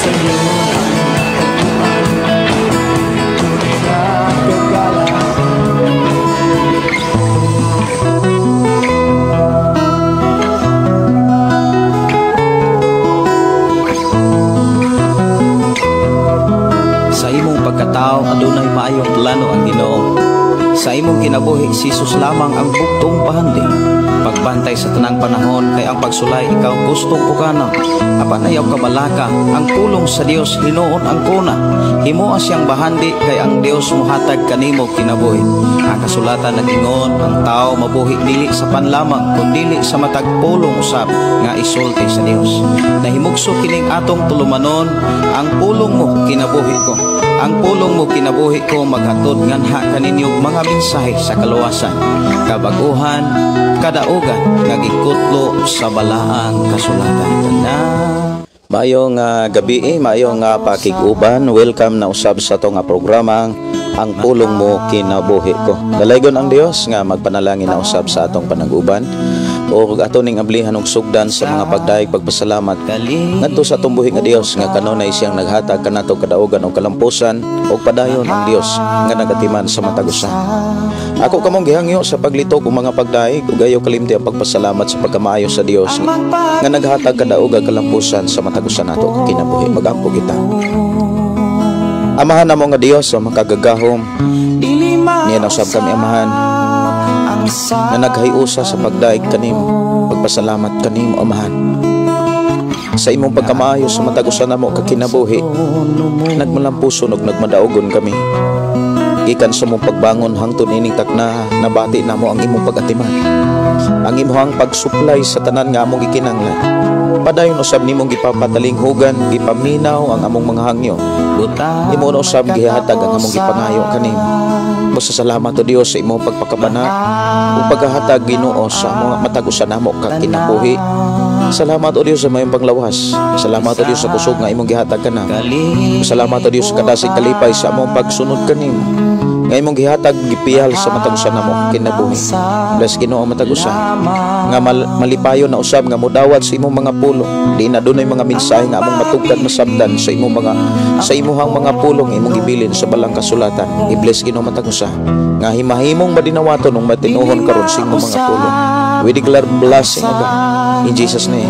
Sa'yo ang natagpuan, tunay na gagala. Sa imong pagkatao adunay maayong plano ang Ginoo. Sa imong kinabuhi si Jesus lamang ang buktong pahandi. Pagbantay sa tanang panahon kay ang pagsulay ikaw gustong pukanon. Apan ayaw kabalaka ang pulong sa Dios hinuon ang kuna. Himoa siyang bahandi kay ang Dios mohatag kanimo kinabuhi. Ang kasulatan nag-ingon ang tao mabuhi dili sa panlamang kun dili sa matag pulong usab nga isulti sa Dios. Nahimugso kining atong tulumanon, ang pulong mo kinabuhi ko. Ang pulong mo kinabuhi ko maghatod nganha kaninyo mga mensahe sa kaluwasan, kabaguhan, kadaugan nga gikutlo sa balaang kasulatan. Na maayong gabi, maayong pakig-uban. Welcome na usab sa ato nga programa Ang Pulong Mo Kinabuhi Ko. Dalaygon ang Dios nga magpanalangin na usab sa atong panag-uban o ato ning ablihan og sugdan sa mga pagdayeg pagpasalamat ngadto sa atong buhi nga Dios nga kanunay siyang naghatag kanato kadaugan og kalampusan og padayon ang Dios nga nagatiman sa matag usa. Ako kamong gihangyo sa paglitok og mga pagdayeg ug ayaw kalimti ang pagpasalamat sa pagkamaayo sa Dios nga naghatag kadaugan kalampusan sa matag usa nato kinabuhi. Magampo kita. Amahan namo nga Dios o makagagahom, niya usab kami Amahan nga naghiusa sa pagdaig kanimo, pagpasalamat kanimo Amahan sa imong pagkamaayo sa matag usa namo ka kinabuhi. Nagmalampuson ug nagmadaugon kami gikan sa imong pagbangon hangtod ining takna. Nabati namo ang imong pag-atiman, ang imong pagsuplay sa tanan nga among gikinahanglan. Padayon usab nimong gipapatalinghugan, gipaminaw ang among mga hangyo. Imo na usab gihatag ang among gipangayo kanimo. Basta salamat o Dios sa imong pagpakabana ug paghahatag Ginoo sa mga matag usa namo ka kinabuhi. Salamat o Dios sa mayong panglawas. Salamat o Dios sa kusog nga imong gihatag kana. Salamat o Dios sa kadasig kalipay sa among pagsunod kanimo nga imong gihatag gipiyal sa matag usa namo kinabuhi. Bless Ginoo ang matag usa nga malipayon na usab nga modawat sa imong mga pulong. Di na dunay mga mensahe nga among matugdan masabdan sa imong mga sa imuhang mga pulong imong gibilin sa balang kasulatan. I-bless Ginoo matag usa nga himahimong madinawaton ug matinuhon karon sa imong mga pulong. We declare blessing, O God, in Jesus' name.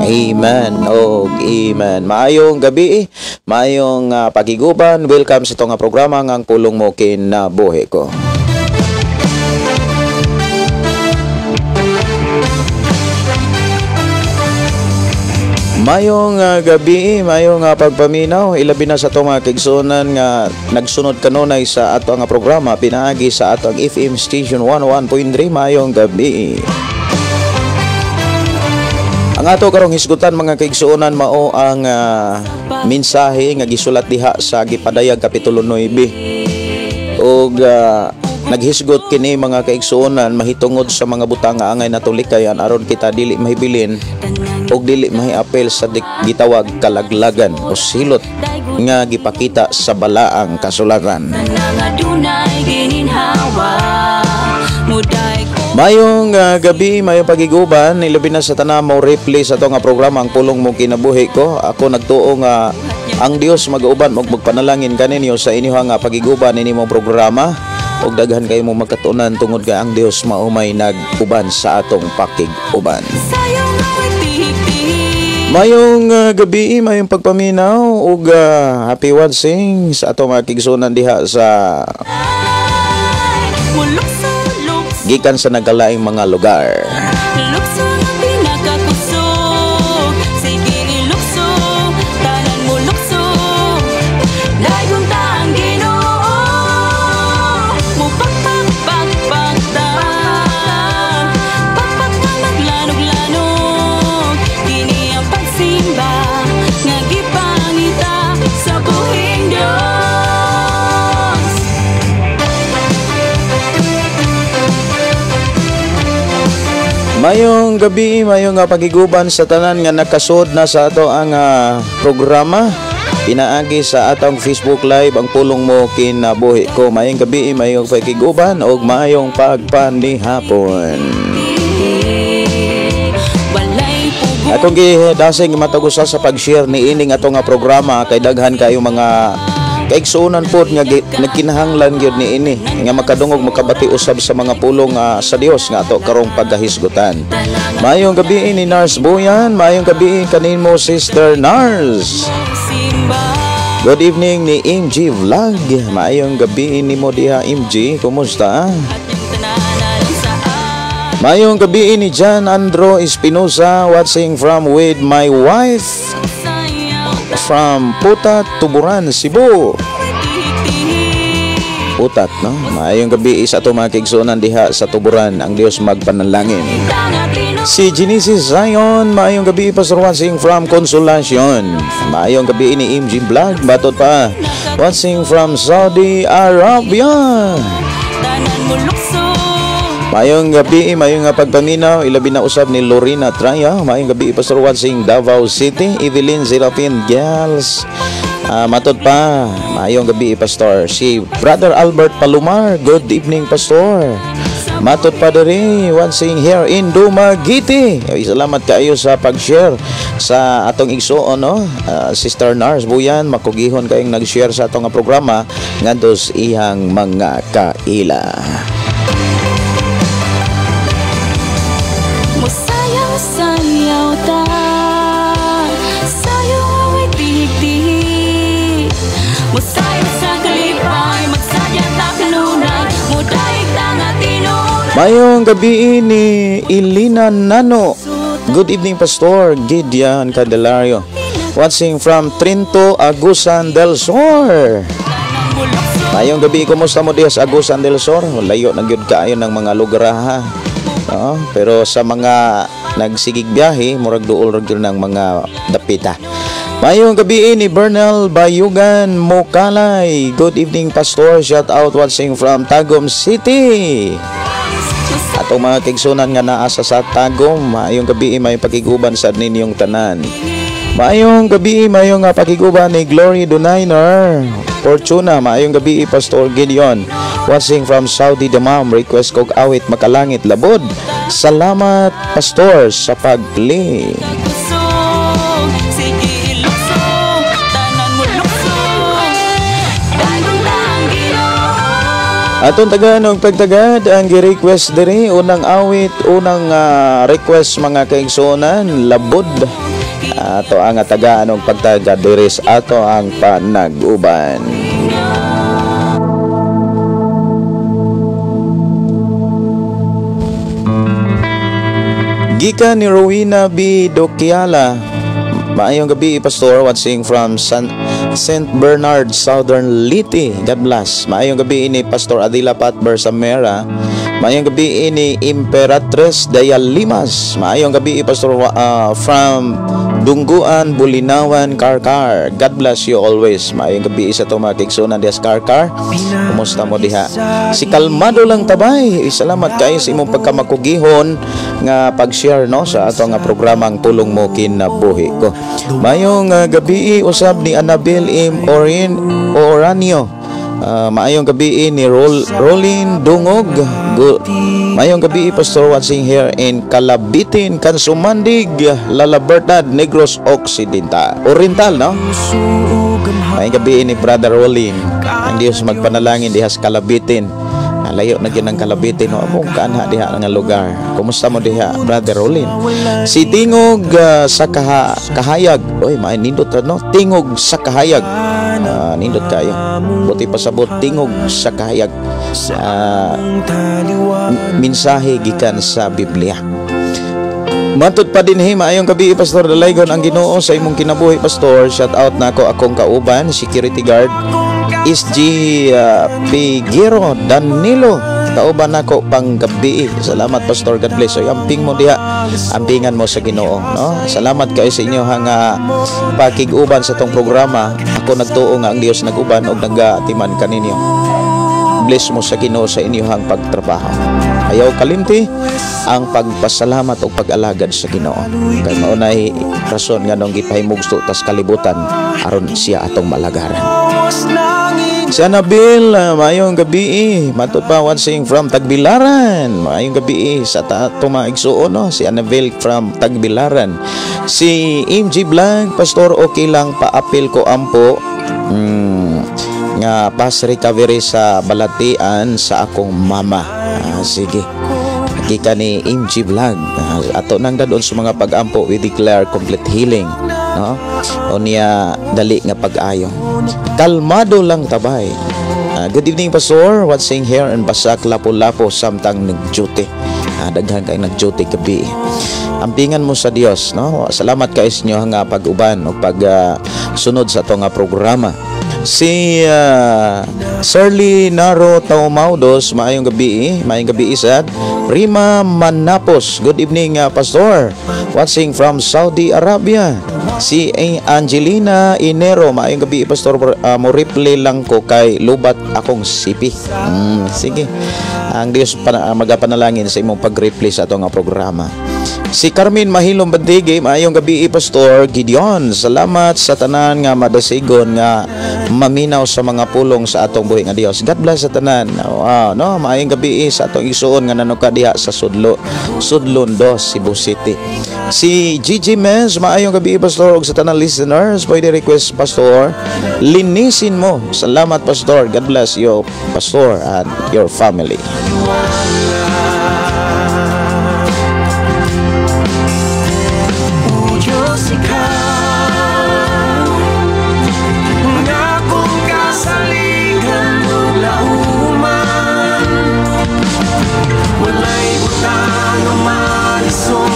Amen. Og amen. Maayong gabi, maayong pagiguban. Welcome sa itong programa nga Ang Pulong Mo Kinabuhi Ko. Mayong gabi, mayong pagpaminaw, ilabi na sa itong mga kaigsuonan nga nagsunod kanunay sa ato nga programa pinaagi sa ato ang FM Station 101.3. Mayong gabi. Ang ato karong hisgutan mga kaigsuonan mao ang mensahe nga gisulat diha sa Gipadayag Kapitulo 9. Og naghisgot kini mga kaigsuonan mahitungod sa mga butang nga angay natulikayan aron kita dili mahibilin og dili mahiapel sa gitawag kalaglagan o silot nga gipakita sa balaang kasulatan. Mayong gabi, mayong pagiguban, ilabi na sa tanan mo replay sa ato nga programa Ang Pulong Mo Kinabuhi Ko. Ako nagtuo nga ang Dios mag-uban og magpanalangin kaninyo sa inyong nga pagiguban ini mong programa og daghan kayo mo magkatunan tungod kay ang Dios maumay nag-uban sa atong pakig-uban. Mayong gabi, mayong pagpaminaw ug happy watching sa atong mga kigsunan diha sa gikan sa nagkalaing mga lugar. Lukso nga pinakakusog, sige lukso, tanan mo lukso, daygon ta ang Ginoo, mupakpakpakpak ta, pakpak nga maglanog-lanog, kini ang pagsimba nga gipangita sa buhing Dios. Mayong gabi, mayong pagiguban sa tanan nga nakasud na sa ato ang programa pinaagi sa atong Facebook Live Ang Pulong Mo Kinabuhi Ko. Mayong gabi, mayong pagiguban og mayong pagpanihapon. Walay Akong gidasig matag usa sa pag-share ni ining ato nga programa kay daghan kayo mga kaigsuonan pod nga nagkinahanglan gyud ni ini nga makadungog, makabati usab sa mga pulong sa Dios nga ato karong pagkahisgutan. Maayong gabi ni Nars Boyan, maayong gabi kanimo, Sister Nars. Good evening ni MG Vlog. Maayong gabi nimo diha, MG, kumusta? Maayong gabi ni John Andro Espinosa, watching from with my wife from Putat, Tuburan, Cebu. Putat, no? Maayong gabi sa ato mga kaigsuonan diha sa Tuburan. Ang Dios magpanalangin. Si Genesis Zion, maayong gabi, Pastor, watching from Consolacion. Maayong gabi ni MG Vlog, batot pa. Watching from Saudi Arabia. Maayong gabi, maayong nga pagpaminaw, ilabi na usab ni Lorena Traya. Maayong gabi, Pastor, watching Davao City, Evelyn Serafin Gals. Matod pa, maayong gabi, Pastor. Si Brother Albert Palomar, good evening, Pastor. Matod pa diri, watching here in Dumaguete. Ay, salamat kaayo sa pag-share sa atong igsuon, no? Sister Nars Buyan, makugihon kayong nag-share sa atong nga programa ngadto sa iyang mga kaila. Musayaw-sayaw ta, sayaw away tihik-tihik. Musayaw sa kalipay, magsaya ta kanunay. Mudaig ta nga tinuod. Mayong gabi ni Elena Nano. Good evening, Pastor Gideon Candelario. Watching from Trinto, Agusan del Sur. Mayong gabi, kumusta mo diha sa Agusan del Sur? Layo na gyud kaayo ng mga lugar ha. Oo, pero sa mga nagsigig biyahe, murag duol ra gyud ng mga dapita. Mayong gabi ni Bernal Bayugan Mokalay. Good evening, Pastor. Shout out, watching from Tagum City. Atong mga kaigsuonan nga naa sa Tagum, maayong gabi, may pakiguban sa ninyong tanan. Maayong gabi, maayong nga pakiguban ni Glory Dunayner. Fortuna, maayong gabi, Pastor Gideon. Watching from Saudi Damam, request kog awit Makalangit Labod. Salamat, Pastor, sa pag-play. Kusog, sige ilukso, tanan mo lukso. Dagong ang Ginoo. Atong tagaan og pagtagad ang gi-request diri, unang awit, unang request, mga kaigsuonan, Labod. Ato ang tagaan og pagtagad diri sa ato ang panag-uban. Gikan ni Rowena B. Dokiala. Maayong gabi, Pastor, watching from St. Bernard, Southern Leyte. God bless. Maayong gabi ni Pastor Adila Patber Samera. Maayong gabi ni Imperatres Dayalimas. Maayong gabi, Pastor, from Dungguan, Bulinawan, Carcar. God bless you always. Maayong gabi sa itong mga kaigsuonan diha sa Carcar. Kumusta mo diha? Si Kalmado lang tabay. Salamat kayo sa imong pagkamakugihon nga pag-share, no, sa ato nga programang Pulong Mo Kinabuhi Ko. Maayong gabi usab ni Annabel M. Orin Oranio. Maayong gabi ni Rolin Dungog. Maayong gabi, Pastor, watching here in Kalabitin, Kansumandig, La Libertad, Negros Occidental. Oriental, no? Maayong gabi ni Brother Rolin. Ang Dios magpanalangin diha sa Kalabitin. Layo na gyud ang Kalabitin, no? Among kaanha diha nga lugar. Kumusta mo diha, Brother Rolin? Si Tingog sa Kahayag. Oy, may nindot no? Tingog sa Kahayag. Nindot kayo. Buti pasabot, Tingog sa Kahayag. Mensahe gikan sa Biblia. Matod pa din, maayong gabi, Pastor, dalaygon ang Ginoo sa imong kinabuhi, Pastor. Shout out nako akong kauban, security guard SG Pigero Danilo. Kauban nako panggabi. Salamat, Pastor, God bless. So amping mo diha, ampingan mo sa Ginoo, no? Salamat kayo sa inyo nga pakig-uban sa tong programa. Ako nagtuo nga ang Dios nag-uban og nagatiman kaninyo. Bless mo sa Ginoo sa inyong pagtrabaho. Ayaw kalimti ang pagpasalamat o pag-alagad sa Ginoo. Kay mao nay rason nganong gipahimugsto tas kalibutan aron siya atong malagaran. Si Annabel, maayong gabi. Matod pa, watching from Tagbilaran. Maayong gabi sa atong mga igsuon, no? Si Annabel from Tagbilaran. Si MG Vlog, "Pastor, okay lang paapil ko ampo nga fast recovery sa balatian sa akong mama." Ah, sige. Gikan ni MG Vlog. Ato nang dadon sa mga pag-ampo, we declare complete healing, no? O niya dali nga pag-ayo. Kalmado lang tabay. Good evening, Pastor. Watching here in Basak, Lapu-Lapu samtang nag-duty. Daghan kay nag-duty gabi. Ampingan mo sa Dios, no? Salamat kay inyo nga pag-uban o pag sunod sa ato nga programa. Si Shirley Naro Taumaudos, maayong gabi, maayong gabi isad. Rima Manapos, good evening, Pastor. Watching from Saudi Arabia. Si Angelina Inero, maayong gabi, Pastor, mo reply lang ko kay lubat akong sipi. Sige. Ang Dios magapanalangin sa imong pag-reply sa ato nga programa. Si Carmen Mahilom Bandige, maayong gabi, Pastor Gideon. Salamat sa tanan nga madasigon nga maminaw sa mga pulong sa atong buhi nga Dios. God bless sa tanan. Wow, no, maayong gabi sa atong igsuon nga nanuka diha sa Sudlo, Sudlon Dos, Cebu City. Si Gigi Mez, maayong gabi, Pastor, ug sa tanan listeners, pwede request, Pastor, "Linisin Mo." Salamat, Pastor. God bless you, Pastor, and your family. O Diyos, ikaw ang akong kasaligan ug lauman. Walay butang nga malisod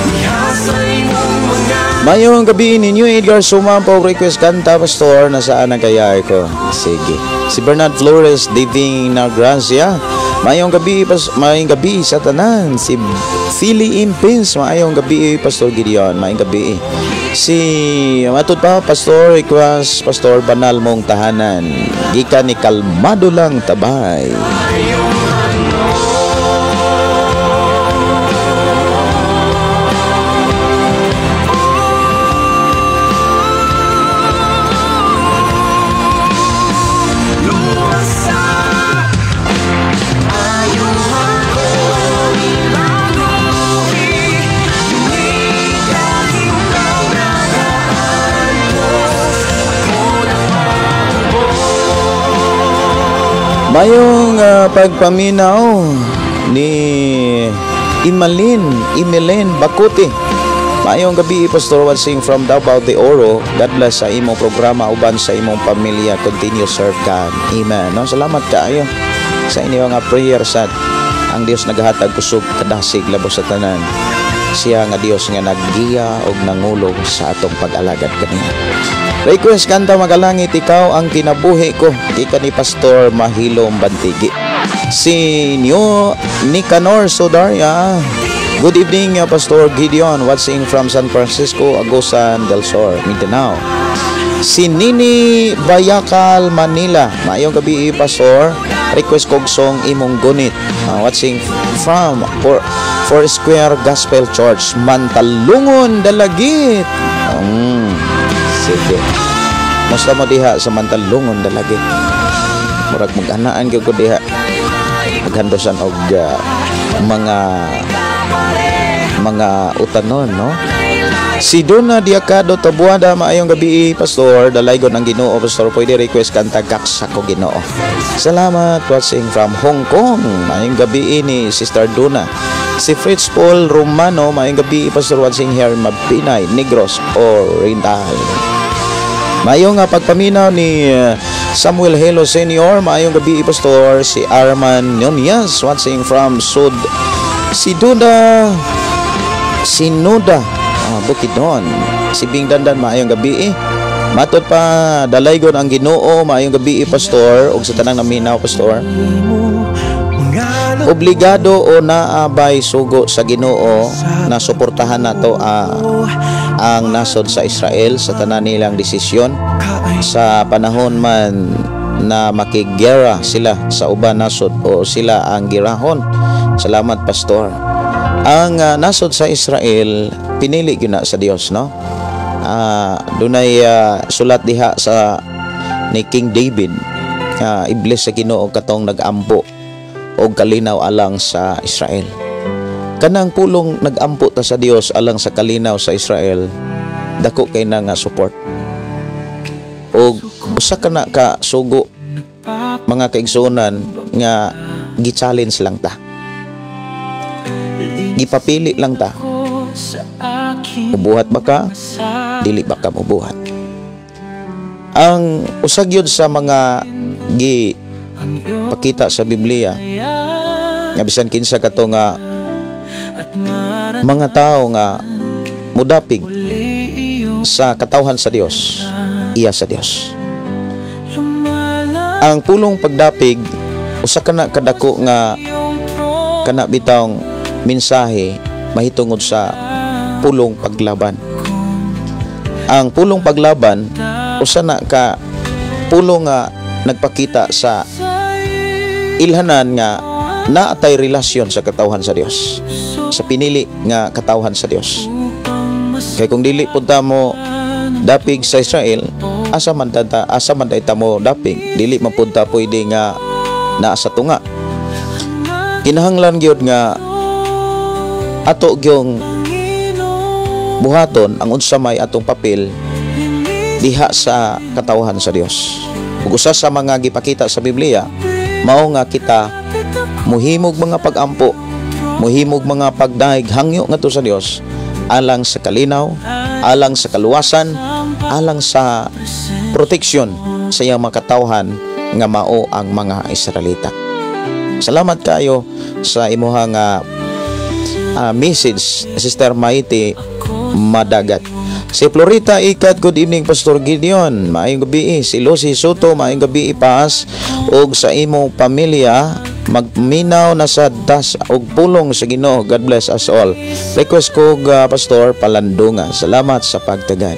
diha sa imong mga Mayong gabi ninyo, Edgar Sumampo, request kanta, Pastor, "Nasaan ang Kaya Ko?" Sige. Si Bernard Flores Divina Gracia. Mayong gabi, maayong gabi sa tanan. Si Philly Impins, maayong gabi, Pastor Gideon, maayong gabi. Si matod pa, Pastor, request, Pastor, "Banal Mong Tahanan." Gikan ni Kalmado lang tabay. Luwasa. Ayaw ako ilaguhi. Ikaw nagaantos. Ako na Mayong pagpaminaw ni Imalin, Imelin Bakuti. Maayong gabi, Pastor, watching from Davao de Oro. God bless sa imong programa uban sa imong pamilya. Continue serve God. Amen. No, salamat kaayo sa inyo nga prayer sa ang Dios naghatag kusog kadasig labos sa tanan. Siya nga Dios nga naggiya og nangulog sa atong pag-alagad kaniya. Request kanta, "Magalangit, Ikaw ang Kinabuhi Ko." Gikan ni Pastor Mahilom Bantigi. Si Nyo Nicanor Sodaria. Good evening, Pastor Gideon, watching from San Francisco, Agusan del Sur, Mindanao. Si Nini Bayakal, Manila. Maayong gabi, Pastor. Request kog song "Imong Gunit." Watching from Four Square Gospel Church, Mantalungon, Dalagit. Sige. Musta mo diha sa Mantalungon, Dalagit? Murag mag-anaan gyud ko diha. Maghandosan og mga utanon, no? Si Donna Diacado Tabuada, maayong gabi, Pastor. Dalaygon ang Ginoo, Pastor. Pwede request kanta "Gaksa Ko Ginoo"? Salamat, watching from Hong Kong. Maayong gabi ni Sister Donna. Si Fritz Paul Romano, maayong gabi, Pastor, watching here in Mabinay, Negros Oriental. Maayong nga pagpaminaw ni Samuel Helo Senior, maayong gabi, Pastor. Si Arman Nunez, watching from Sud Siduda Sinuda, Bukidnon. Si Bing Dandan, maayong gabi. Matod pa, dalaygon ang Ginoo, maayong gabi, Pastor, ug sa tanang naminaw, Pastor. Obligado o naabay sugo sa Ginoo na suportahan nato ang nasod sa Israel sa tanan nilang desisyon sa panahon man na makigera sila sa uban nasod o sila ang girahon? Salamat, Pastor. Ang nasod sa Israel pinili gyud na sa Dios, no? Dunay sulat diha sa ni King David. I-bless sa Ginoo katong nagampo og kalinaw alang sa Israel. Kanang pulong nagampo ta sa Dios alang sa kalinaw sa Israel, dako kay na nga support. Og usa ka na ka sugo, mga kaigsuonan, nga gi-challenge lang ta. Gipapili lang ta. Mubuhat ba ka? Dili ba ka mubuhat? Ang usag yun sa mga gi pakita sa Biblia nga bisan kinsa kato nga mga tao nga mudapig sa katawhan sa Dios, iya sa Dios. Ang pulong pagdapig usa ka na kadako nga kana bitawng mensahe mahitungod sa pulong paglaban. Ang pulong paglaban usa na ka pulong nga nagpakita sa ilhanan nga naatay relasyon sa katawhan sa Dios, sa pinili nga katawhan sa Dios. Kay kung dili pud ta mo dapig sa Israel, asa man ta mo dapig, dili man pud ta pwede nga naa sa tunga. Kinahanglan gyud nga ato gyung buhaton ang unsa may atong papel diha sa katawhan sa Dios. Ug usa sa mga gipakita sa Biblia mao nga kita muhimog mga pagampo, muhimog mga pagdaig hangyo ngadto sa Dios alang sa kalinaw, alang sa kaluwasan, alang sa proteksyon sa iyang mga katawhan nga mao ang mga Israelita. Salamat kayo sa imuhang message, Sister Maite Madagat. Si Florita Ikat, good evening Pastor Gideon. Maayong gabi. Si Lucy Soto, maayong gabi ipaas og sa imong pamilya. Magminaw na sa das og pulong sa Ginoo. God bless us all. Request ko Pastor Palandunga. Salamat sa pagtagay.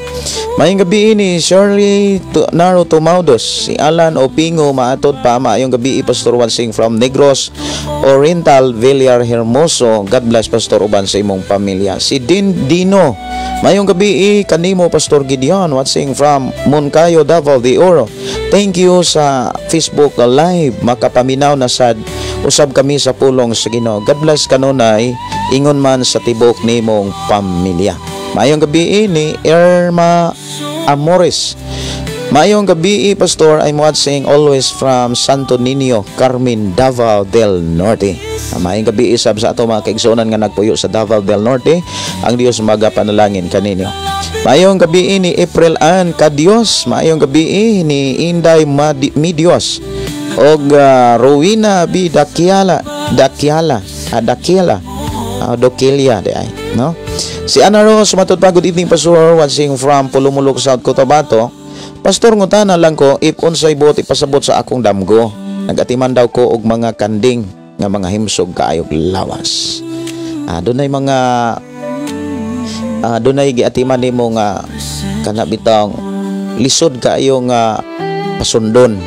Maayong gabi ni Shirley Naro Tumaudos. Si Alan Opingo maatod pa. Maayong gabi Pastor Wansing from Negros Oriental, Villar Hermoso. God bless Pastor uban sa imong pamilya. Si Din Dino, maayong gabi kanimo Pastor Gideon watching from Moncayo, Davao de Oro. Thank you sa Facebook Live. Makapaminaw na sad usab kami sa pulong sa Ginoo. God bless kanunay ingon man sa tibok nimong pamilya. Maayong gabi ni Irma Amores. Maayong gabi Pastor, I'm watching always from Santo Niño, Carmen, Davao del Norte. Maayong gabi isab sa ato mga kaigsuonan nga nagpuyo sa Davao del Norte. Ang Dios magapanalangin kaninyo. Maayong gabi ni April Ann Kadios. Maayong gabi ni Inday Midios og Rowena B. Dakiala Dokilia di ay, no? Si Ana Rose matud pa, good evening Pastor, watching from Pulumulok, South Cotabato. Pastor, ngutana lang ko if unsay buot ipasabot sa akong damgo. Nagatiman daw ko og mga kanding nga mga himsog kaayog lawas. Dunay mga dunay giatiman nimo nga kana bitong lisod kaayo nga pasundon.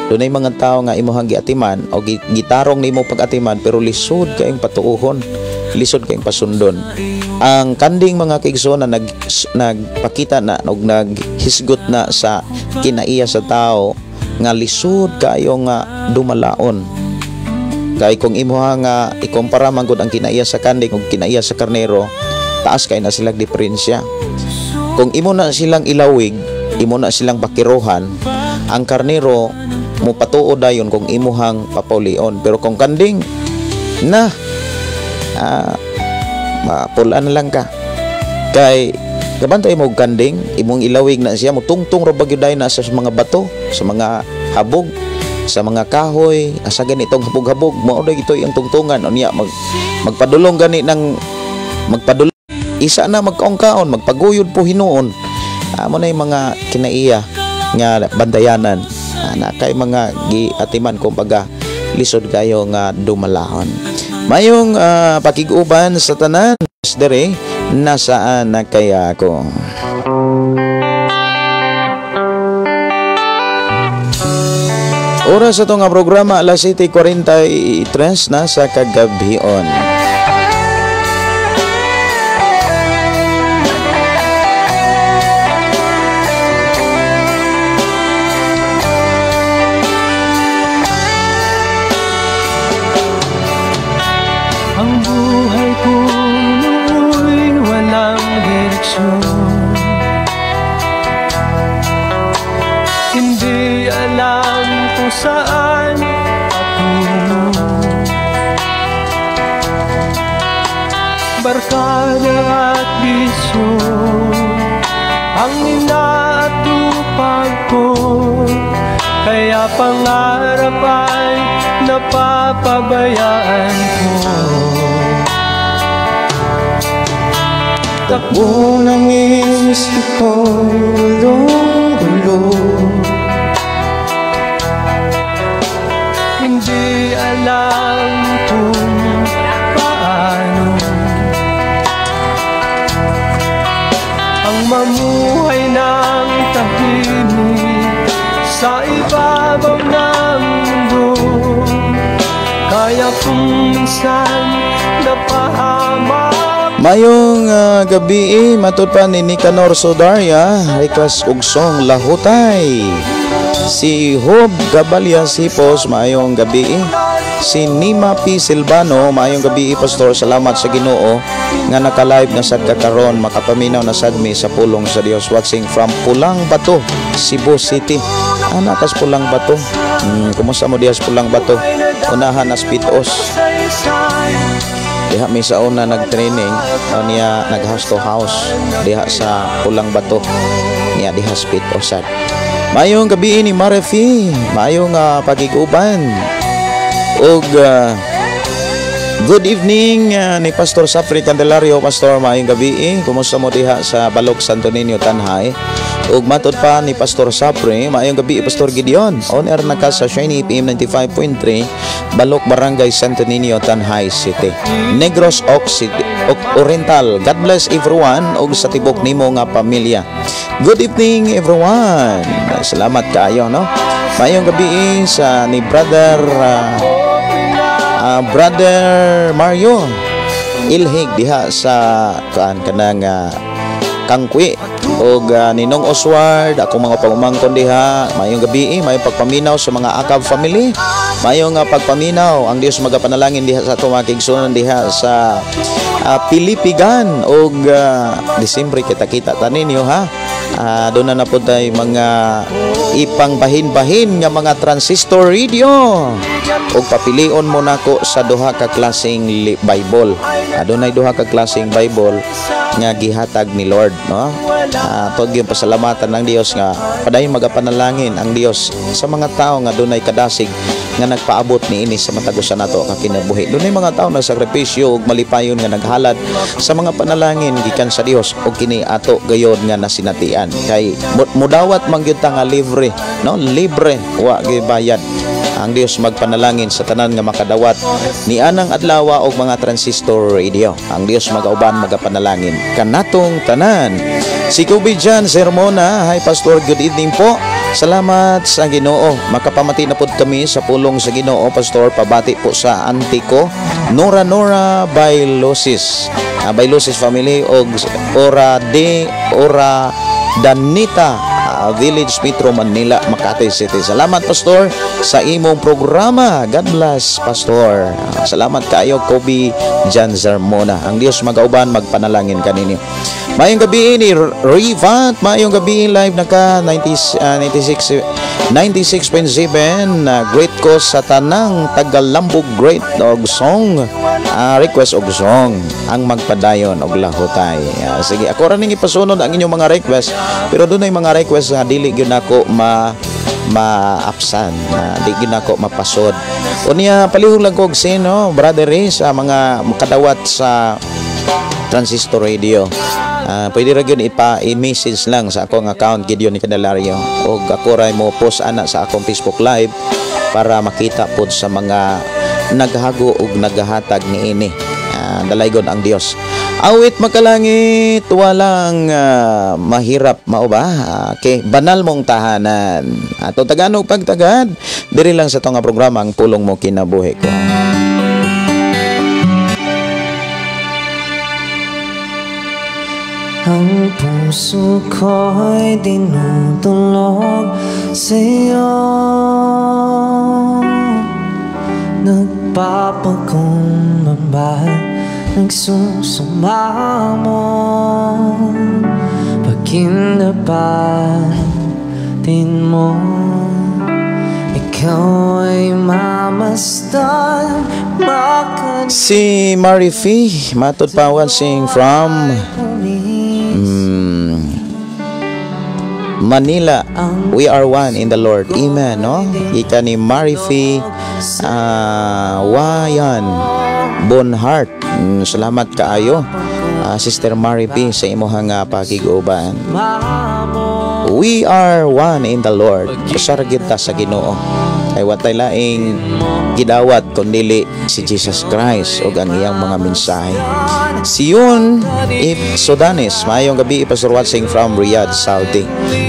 Dunay mga tawo nga imuhang giatiman o gitarong nimo pag-atiman pero lisod kaayong patuohon, lisod kaayong pasundon. Ang kanding mga kaigsoon na nagpakita na og naghisgot na sa kinaiya sa tao nga lisod kaayo nga dumalaon. Kay kung imuha nga ikumpara man gud ang kinaiya sa kanding ug kinaiya sa karnero, taas kay na silang diferensya. Kung imo na silang ilawig, imo na silang bakirohan, ang karnero mo patuo dayon kung imuhang papaulion. Pero kung kanding na mapulaan na lang ka. Kay gabantay mo og kanding, imong ilawig na siya, mutungtong ra ba gyud na sa mga bato, sa mga habog, sa mga kahoy, asa ganitong habog-habog, mao ra ito ang tungtungan. Unya magpadulong gani ng magpadulong isa na magkaon-kaon, magpaguyod po hinuon. Amo na yung mga kinaiya nga bantayanan. Na kay mga giatiman kumbaga lisod kayo nga dumalahon. Mayong pakig-uban sa tanan dere nasaan na kaya ako. Oras ato nga programa alas 7:43 na sa kagabhion. alam kung saan patungo. Barkada at bisyo ang inaatupag ko, kaya pangarap ay napapabayaan ko. Takbo ng isip ko, gulong-gulo. Hindi alam kung paano ang mamuhay ng tahimik sa ibabaw ng mundo. Kaya kung minsan napahamak. Mayong gabi, matud pa ni Nicanor Sodaria, request og song Lahutay. Si Hob Gabalya Sipos, maayong gabi. Si Nima P. Silvano, maayong gabi, Pastor. Salamat sa Ginoo nga naka-live na sad ka karon, makapaminaw na sad mi sa pulong sa Dios. Watching from Pulang Bato, Cebu City. Ana kas Pulang Bato. Kumusta mo diha sa Pulang Bato? Unahan nas Pitos. Diha mi sa una nag-training, niya nag house to house diha sa Pulang Bato, niya diha sa Pitosan. Maayong gabi ni Marefi, maayong pagiguban ug good evening ni Pastor Safri Candelario. Pastor, maayong gabi. Kumusta mo diha sa Balok Santo Niño Tanhay? Ug matud pa ni Pastor Sapre, maayong gabi Pastor Gideon. On air na ka sa Shiny FM 95.3, Balok Barangay Santo Niño, Tanhay City, Negros Oriental. God bless everyone ug sa tibok nimo nga pamilya. Good evening everyone. Salamat kaayo, no? Maayong gabi sa ni Brother Brother Mario Ilhig diha sa kaan kanang Kangkwi og Ninong Oswald, akong mga pangumangkon diha. Maayong gabi, maayong pagpaminaw sa mga Akab family. Maayong pagpaminaw ang Dios magapanalangin diha sa ato mga kaigsuonan diha sa Pilipigan og Disyembre kita-kita ta ninyo ha. Doon na po tayo mga ipangbahin-bahin nga mga transistor radio og papilion mo nako sa duha ka klaseng Bible. Adunay duha ka klaseng Bible nga gihatag ni Lord, no? Tuod gyud pasalamatan ng Dios nga padayon magapanalangin ang Dios sa mga tawo nga dunay kadasig nga nagpaabot niini sa matag usa nato ka kinabuhi. Dunay mga tawo na sakripisyo ug malipayon nga naghalad sa mga panalangin gikan sa Dios ug kini ato gayod nga nasinatian kay mudawat man gyud ta nga libre, no? Libre, wa gyud bayad. Ang Dios magpanalangin sa tanan nga makadawat ni anang adlaw og mga transistor radio. Ang Dios magauban magapanalangin kanatong tanan. Si Kubi Jan Sermona, hi Pastor, good evening po. Salamat sa Ginoo. Makapamati na pod kami sa pulong sa Ginoo, Pastor. Pabati po sa auntie ko, Nora Nora Bailosis. Bailosis family og Ora de Ora Danita, Village Metro Manila, Makati City. Salamat Pastor sa imong programa. God bless Pastor. Salamat kaayo Kobe Jan Zermona. Ang Dios magauban magpanalangin kaninyo. Maayong gabi ni Rivat, maayong gabi live naka 96.7 great ko sa tanang Tagalambog great og song. Request og song ang magpadayon og lahutay. Sige, ako ra ning ipasunod ang inyong mga request, pero dunay mga request nga dili gyud nako maapsan, di gyud nako mapasod. Unya palihog lang ko og sino, brother Ray, sa mga makadawat sa transistor radio. Pwede ra gyud ipa i-message lang sa akong account Gideon Candelario og ako ra mo post ana sa akong Facebook Live para makita pod sa mga naghago og nagahatag niini. Dalaygon ang Dios. Awit makalangit, walang mahirap mao ba? Okay, banal mong tahanan. Ato taganog pagtagad, diri lang sa tong programa ang pulong mo kinabuhi ko. Ang puso ko'y dinudulog sa'yo, nagpapakumbaba, nagsusumamo, pagkinabatin mo. Ikaw ay mamasdan. Si Marifi, matod pa, watching from Manila. We are one in the Lord. Amen, no? Ika ni Marifi Wayan Bonhart. Salamat kaayo, Sister Marifi, sa imuhang pakig-uban. We are one in the Lord. Usa ra gyud ta sa Ginoo. Kay watay laing gidawat kundili si Jesus Christ ug ang iyang mga mensahe. Sion If Sudanis, maayong gabi, Pastor, watching from Riyadh, Saudi.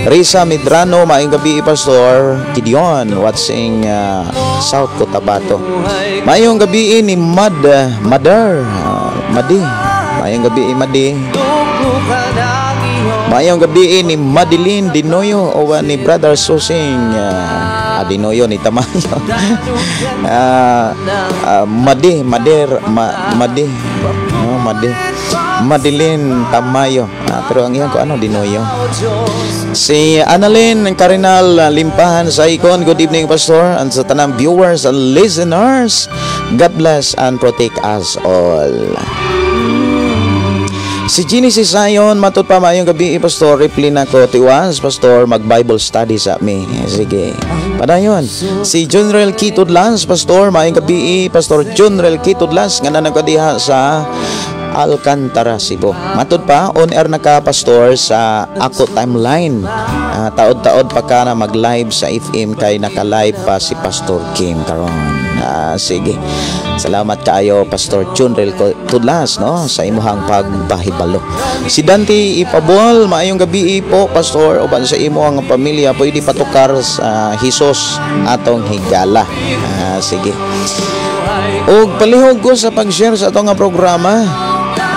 Risa Medrano, maayong gabi, Pastor Gideon, watching South Cotabato. Maayong gabi ni Mad Mother Madi. Maayong gabi, Madi. Maayong gabi ni Madeline Dinoyo o ni Brother Susing Dinoyo ni Tamayo. Madi Mader Ma, Madi, no, Madi Madeline Tamayo. Pero ang iyang ko ano, Dinoyo. Si Annalyn Carinal Limpahan sa Icon. Good evening, Pastor, and sa tanang viewers and listeners. God bless and protect us all. Si Ginny si Zion, matod pa, maayong gabi, Pastor, reply na ko, tiwas, Pastor, mag-Bible study sa mi. Sige. Padayon. Si Junrel Kitudlas, Pastor, maayong gabi, Pastor Junrel Kitudlas, nga nagkadiha sa Alcantara, Cebu. Matod pa, on air na ka, Pastor, sa Ako Timeline. Taod-taod pa ka na mag-live sa FM kay naka-live pa si Pastor Kim karon. Sige. Salamat kaayo, Pastor Junrel Tudlas, no, sa imuhang pagbahibalo. Si Dante Ipabol, maayong gabi po, Pastor, uban sa imo ang pamilya, pwede patukar sa Hesus atong higala. Sige. Og palihog ko sa pag-share sa atong nga programa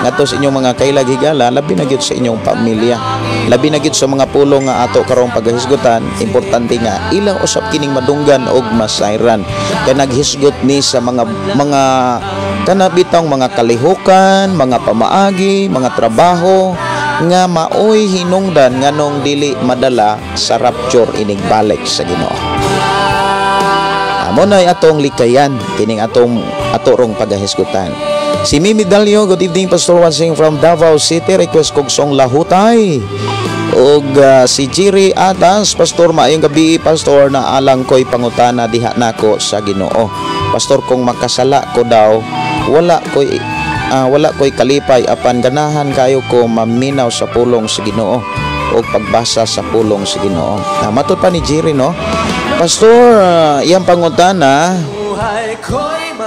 ngadto sa inyong mga kailag higala, labi na gyud sa inyong pamilya. Labi na gyud sa mga pulong nga ato karong paghisgutan, importante nga ilang usap kining madunggan og masayran. Kay naghisgot ni sa mga kana bitawng mga kalihukan, mga pamaagi, mga trabaho nga maoy hinungdan nganong dili madala sa rapture inig balik sa Ginoo. Amo na atong likayan kining atong ato rong pagahisgutan. Si Mimi Dalio, good evening, Pastor, watching from Davao City, request kog song Lahutay. Og si Jiri Atas, Pastor, maayong gabi, Pastor, na alang ko'y pangutana diha nako sa Ginoo. Pastor, kung makasala ko daw, wala ko'y kalipay apan ganahan kayo ko maminaw sa pulong sa Ginoo o pagbasa sa pulong sa Ginoo. Matod pa ni Jiri, no? Pastor, iyang pangutana,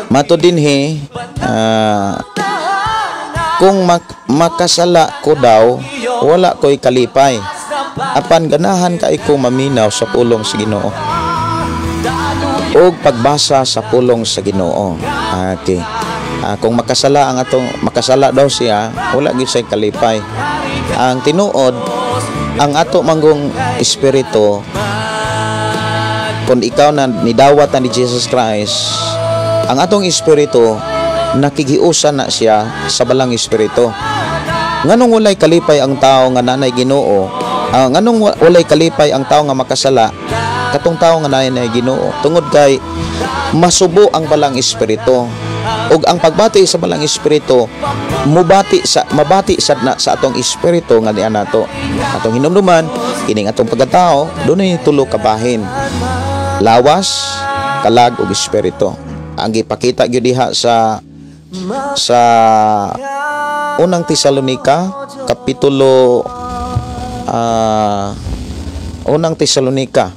matod dinhi, kung makasala ko daw, wala ko'y kalipay. Apan ganahan kay ko maminaw sa pulong sa Ginoo o pagbasa sa pulong sa Ginoo. Okay. Kung makasala ang atong makasala daw siya, wala gyud siya kalipay. Ang tinuod, ang ato manggong espiritu, kung ikaw na nidawat na ni Jesus Christ, ang atong espiritu nakigiusan na siya sa balang espiritu. Nganong walay kalipay ang tao nga nanay Ginoo? Nganong walay kalipay ang tao nga makasala? Katong tao nga nanay Ginoo, tungod kay masubo ang balang espiritu. Ug ang pagbati sa balang espiritu, mubati sa mabati sad na sa atong espiritu nga diyan nato. Atong hinumduman kining atong pagkatao dunay tulo ka bahin: lawas, kalag ug espiritu. Ang gipakita gyud diha sa Unang Tesalonika kapitulo Unang Tesalonika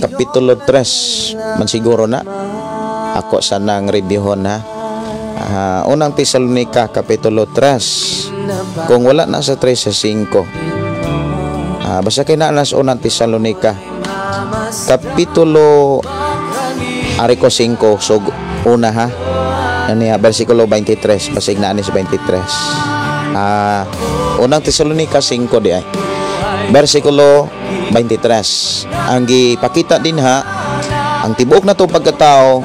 kapitulo 3 man siguro na ako sa nang reviewon ha. Unang Tesalonika kapitulo 3, kung wala na sa 3 sa 5, basta kay na sa Unang Tesalonika kapitulo ari ko 5, so una ha, ano ya, versikulo 23, basig na ani sa 23. Unang Tesalonika 5 di ay versikulo 23, ang gipakita din ha, ang tibuok na to pagkatao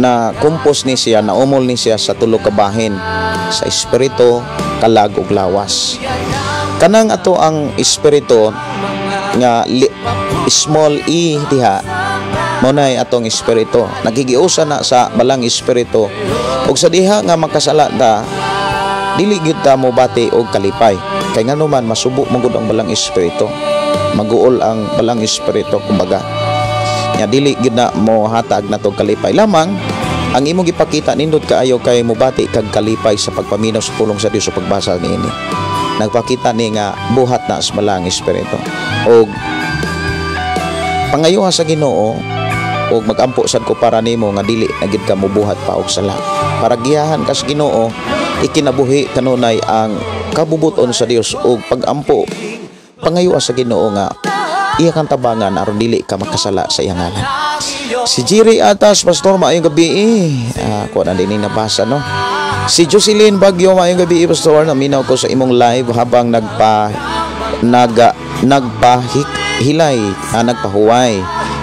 na kumpos ni siya, na umol ni siya sa tulo ka bahin, sa espiritu, kalag ug lawas. Kanang ato ang espiritu nga small e diha. Mao na atong espiritu. Nakigiusa na sa balang espiritu. Ug sa diha nga makasala ta, dili gyud ta mobati og kalipay. Kay nganuman masubo man gud ang balang espiritu. Maguol ang balang espiritu kumbaga. Nya dili gyud na mohatag natong kalipay. Lamang ang imong gipakita nindot kaayo kay mobati kag kalipay sa pagpaminaw sa pulong sa Dios o pagbasa niini. Nagpakita ni nga buhat na sa balang espiritu. Og pangayuha sa Ginoo og magampo sad ko para nimo nga dili na gid ka mobuhat pa og sala. Para giyahan ka sa Ginoo, ikinabuhi kanunay ang kabubuton sa Dios og pagampo pangayuha sa Ginoo nga iya kang tabangan aron dili ka makasala sa iyang ngalan. Si Jerry Atas, Pastor, maayong gabi. Ako na din nabasa, no? Si Jocelyn Bagyo, maayong gabi, Pastor. Naminaw ko sa imong live habang nagpahilay, nagpahuway.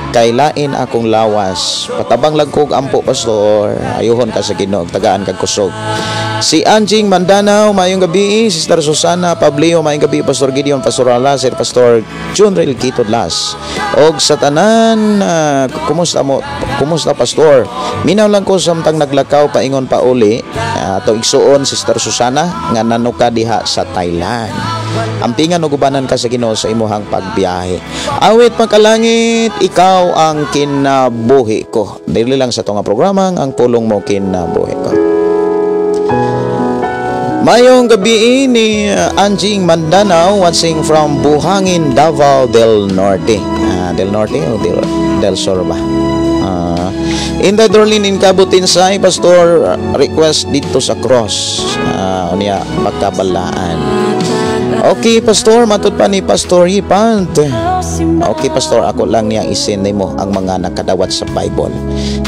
Kay lain akong lawas. Patabang lang kog ampo, Pastor. Ayuhon ka sa Ginoo, tagaan kag kusog. Si Anjing Mandanao, maayong gabi. Sister Susana Pablio, maayong gabi, Pastor Gideon, Pastor Alaser, Pastor Junrel Kitodlas. Og sa tanan, kumusta mo? Kumusta, Pastor? Minaw lang ko samtang naglakaw paingon pa uli. Ato igsuon Sister Susana nga nanuka diha sa Thailand. Ampingan og ubanan ka sa Ginoo sa imuhang pagbiyahe. Awit makalangit, ikaw ang kinabuhi ko. Dili lang sa tunga programa ang pulong mo kinabuhi ko. Mayong gabi ni Anjing Mandanao, watching from Buhangin, Davao del Norte. Del Norte o del Sur ba? Inday Dorlin in Kabutinsay, Pastor, request dito sa cross. Unya pagkabalaan. Okay, Pastor, matud pa ni Pastor Yipant. Okay, Pastor, ako lang niyang isend nimo ang mga nakadawat sa Bible.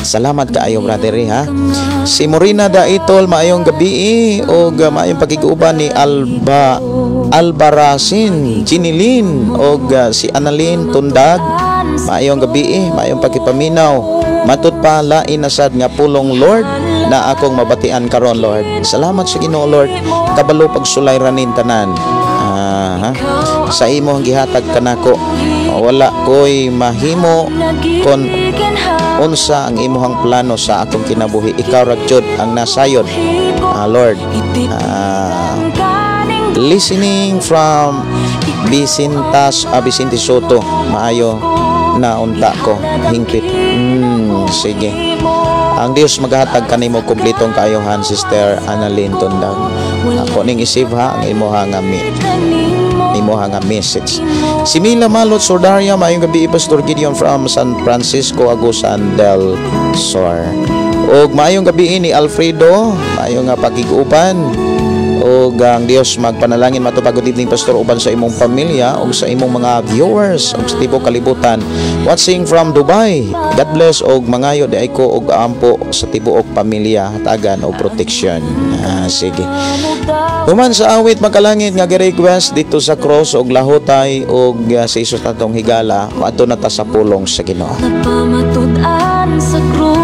Salamat kaayo, brother, ha. Si Morina Daitol, maayong gabi og maayong pakiguban ni Alba Albarasin, Jinilin og si Annalyn Tundag. Maayong gabi, maayong pakipaminaw. Matud pa lain na sad nga pulong Lord na akong mabatian karon, Lord. Salamat sa Ginoo, Lord. Kabalo pagsulay ranin tanan. Ha? Sa imo ang gihatag kanako. Wala ko'y mahimo kon unsa ang imuhang plano sa akong kinabuhi. Ikaw ra jud ang nasayod, Lord. Listening from Vicintas, Vicente Soto. Maayo na unta ko hingpit. Sige. Ang Dios maghatag kanimo kumpletong kaayohan, Sister Annalyn Tundag. Ako ning isip ha ang imuha nga imuha nga message. Si Mila Malot Sordaria, maayong gabi, Pastor Gideon from San Francisco, Agusan del Sur. Og maayong gabi ni Alfredo, maayong nga pakig-uban. Og ang Dios magpanalangin matupag. Good evening, Pastor, uban sa imong pamilya og sa imong mga viewers og sa tibuok kalibutan. Watching from Dubai. God bless og mangayo di ay ko og ampo sa tibuok pamilya, hatagan og protection. Sige. Human sa awit makalangit nga gi-request dito sa cross og lahotay og sa Isus atong higala, moadto na ta sa pulong sa Ginoo. Napamatud-an sa krus,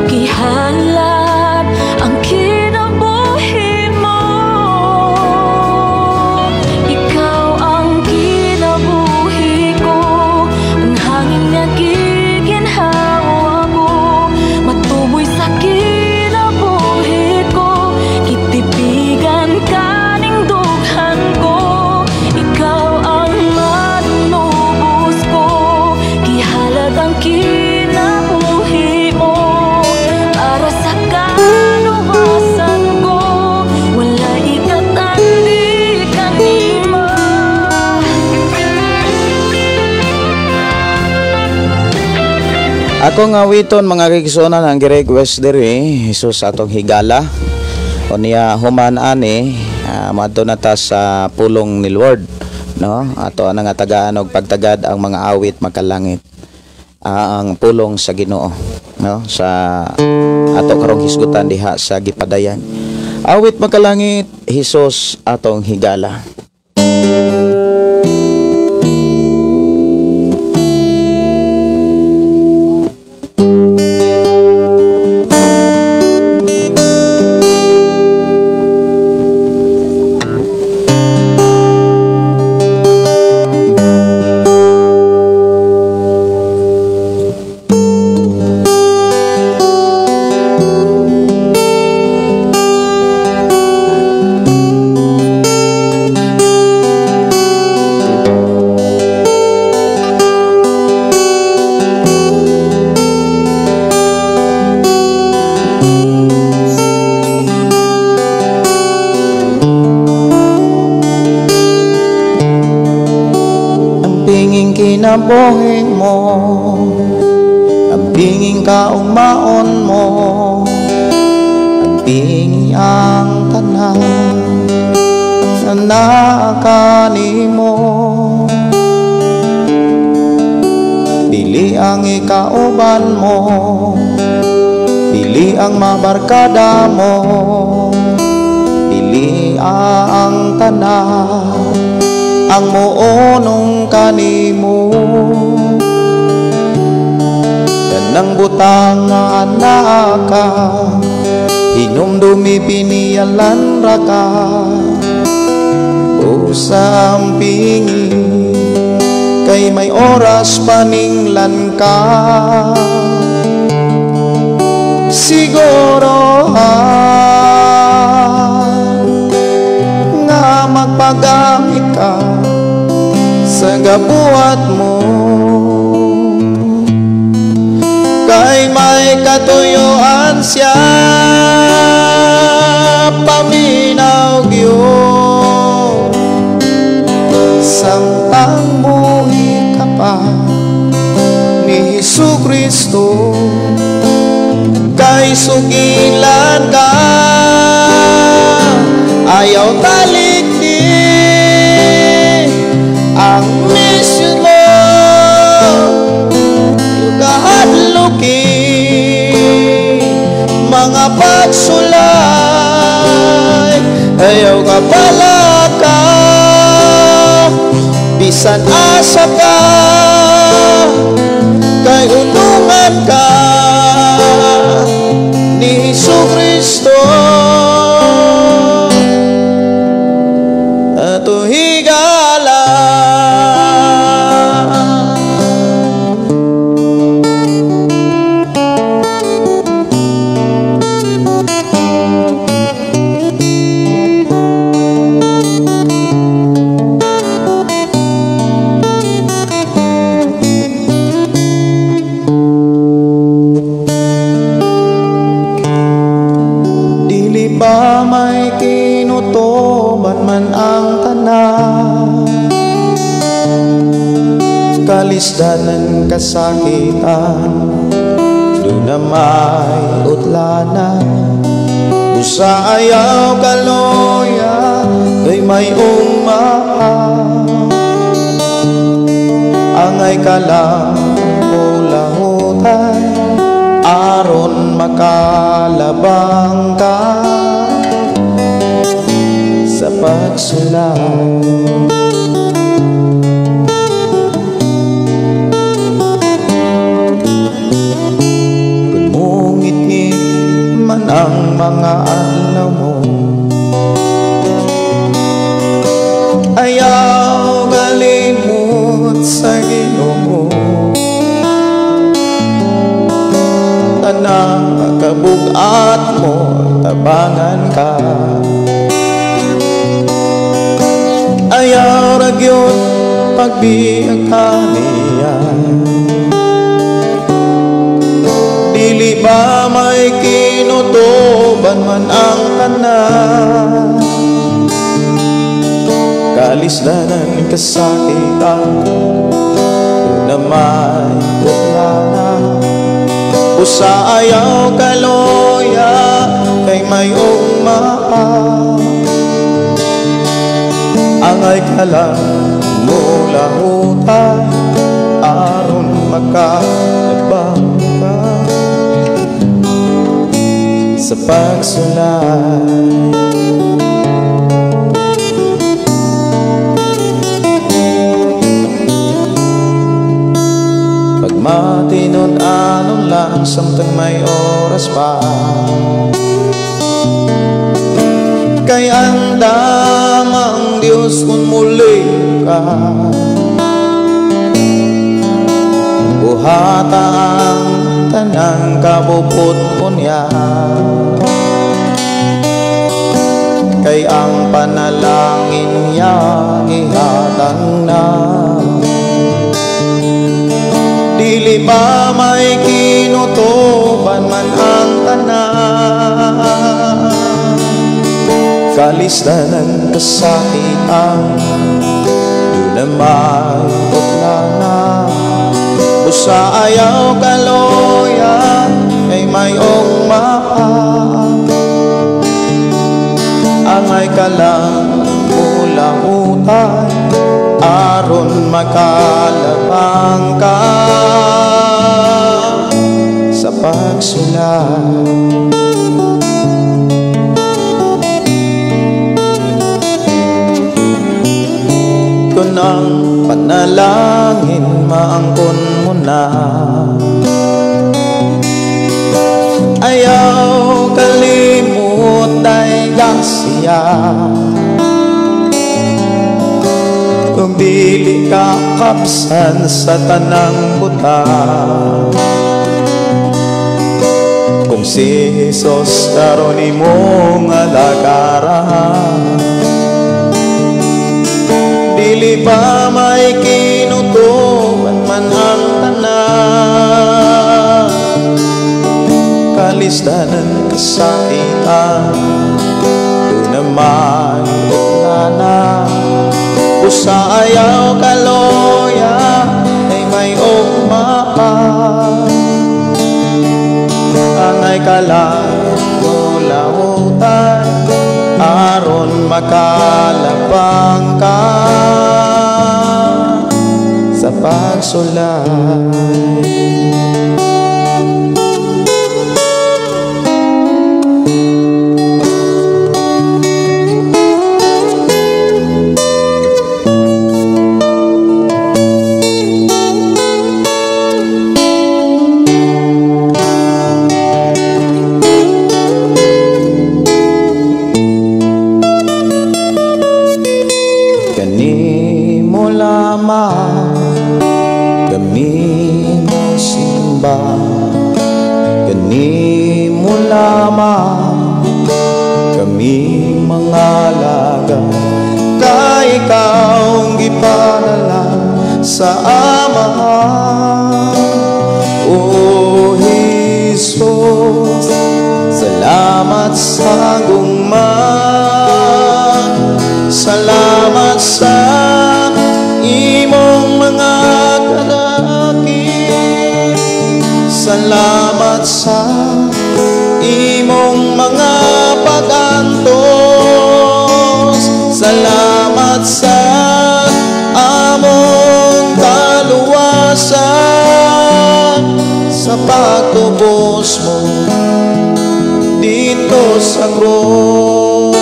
gihalad ang kinabuhi mo. Ikaw ang kinabuhi ko, ang hangin nga giginhawa ko, matuboy sa kinabuhi ko, kitipigan kaning dughan ko. Ikaw ang manubos ko, gihalad ang kinabuhi mo, para sa kaluwasan ko, wala ikatandi kanimo. Ako nga awiton mga kaigsuonan ang gi-request diri Jesus atong higala. Unya human ani, moadto na ta sa pulong ni Lord, no? Ato ana nga tagaan og pagtagad ang mga awit makalangit. Ang pulong sa Ginoo, no? Sa ato karong hisgutan diha sa gipadayan. Awit makalangit, Hesus atong higala. Kinabuhi mo, ampinging kaugmaon mo, ampingi ang tanan na naa kanimo. Dili ang ikauban mo, dili ang mabarkada mo, dili ang tanan ang muunong kanimo. Kanang butang nga anaa ka, hinumdumi piniyalan ra ka, usa ang pingi kay may oras paninglan ka. Siguro ha nga magpagamit ka sa gabuhat mo, kay may katuyuan siya paminaw gyud. Samtang buhi ka pa ni Hesus Kristo, kay sugilan ka, ayaw talikdi ang mission mo, kahadluki mga pagsulay, ayaw ka palaka bisan asa ka, kay unungan ka ni Hesus Kristo. Ato higala. Dili ba may kinutuban man ang tanan, kalisdanan kasakitan, doon na may utlanan, usa ayaw kaloya kay may umaa. Angay ka lang ulahutan aron makalabang ka sa pagsulay. Kung mungitngit man ang mga adlaw mo, ayaw galimot sa Ginoo. Tanang kabugat mo, tabangan ka. Ayaw ra gyud pagbiag ka niya. Dili ba may kinutuban man ang tanan, kalisdanan kasakitan, na may utlanan, usa ayaw kaloya kay may ugmaa. Angay ka lang mulahutan aron makalabang ka sa pagsulay. Pagmatinud-anon lang samtang may oras pa, kay andam ang Diyos kung muli ka. Buhata ang tanang kabubut niya, kay ang panalangin niya gihatag na. Dili ba may kinutuban man ang tanan, kalisdanan kasakitan, doon na may utlanan, Busa ayaw kaloya kay mayong mapa. Angay ka lang mulahutay aron makalabang ka sa pagsulay. Kung ang panalangin maangkon mo na, ayaw kalimut ay gasiya. Kung dili ka kapsan sa tanang buta, kung si Jesus karon imong alagaran, dili pa may kinutuban man ang tanan. Kalistanan kasakitan, doon naman nana. Usa ayaw kaloya ay may ugma pa. Angay kalang mulahutan aron makalabang ka sa pagsulay. Kanimo lamang kami mosimba, kanimo lamang kami mangalaga, kay ikaw ang gipadala sa Amahan. O Jesus, salamat sa gugma, salamat sa imong mga kadakit, salamat sa imong mga pag-antos, salamat sa among kaluwasan, sa pagtubos mo dito sa krus.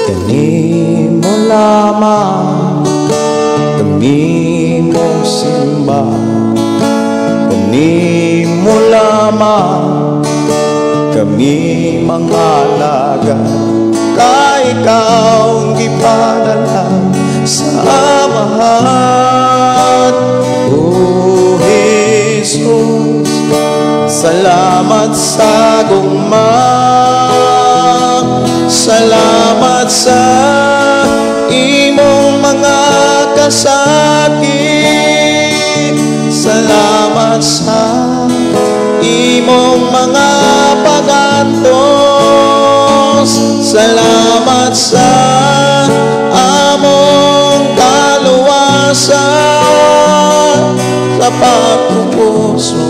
Kanimo lamang kami mosimba, kanimo lamang kami mangalaga, kay ikaw ang gipadala sa Amahan. O Jesus, salamat sa gugma, salamat sa imong mga kasakit, salamat sa imong mga pag-antos, salamat sa among kaluwasan, sa pagtubos mo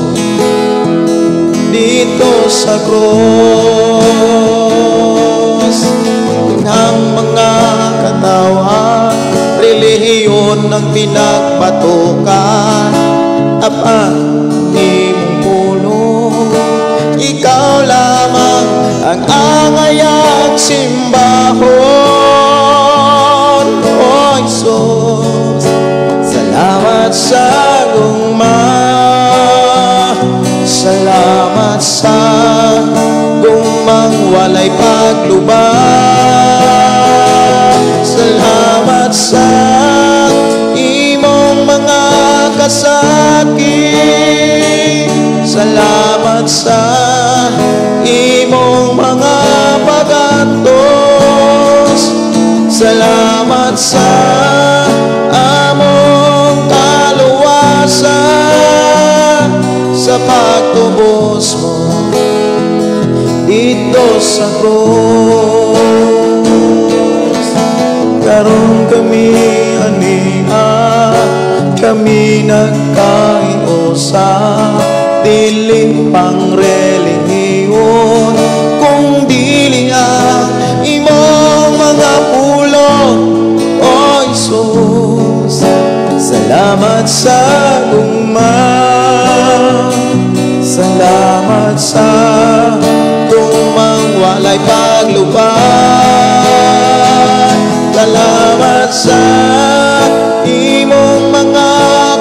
dito sa krus. Ang mga katawan, relihiyon ang pinagpatukan, apan imong pulong, ikaw lamang ang angayang simbahon. O Jesus, salamat sa gugma, salamat sa gugmang walay pagluba, salamat sa imong mga kasakit, salamat sa imong mga pag-antos, salamat Salamat sa among kaluwasan, sa pagtubos mo dito sa krus. Karon kami ania, kami nagkaiusa, dili pang relihiyon, kung dili ang imong mga pulong, O Isus. Salamat sa gugma, salamat sa gugmang walay paglubay, salamat sa imong mga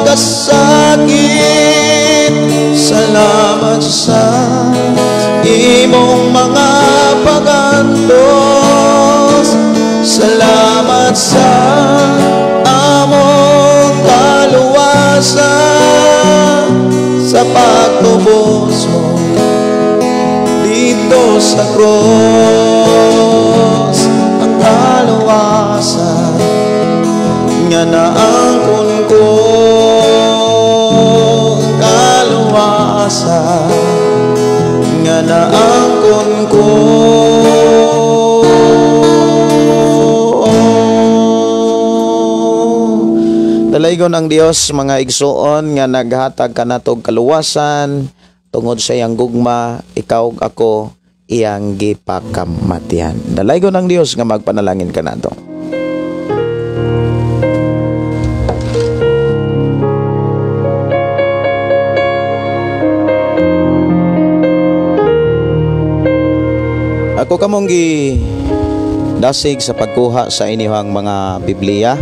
kasakit, salamat sa imong mga pagantos, salamat sa among kaluwasan, sa pagtubos mo dito sa krus. Ang kaluwasan nga naangkon ko, ang kaluwasan nga naangkon ko. Dalaygon ang Dios, mga igsuon, nga naghatag kanatog kaluwasan tungod sa iyang gugma, ikaw ug ako iyang gipakamatian. Dalaygon ang Dios nga magpanalangin kanato. Ako kamong gi dasig sa pagkuha sa inyong mga Biblia,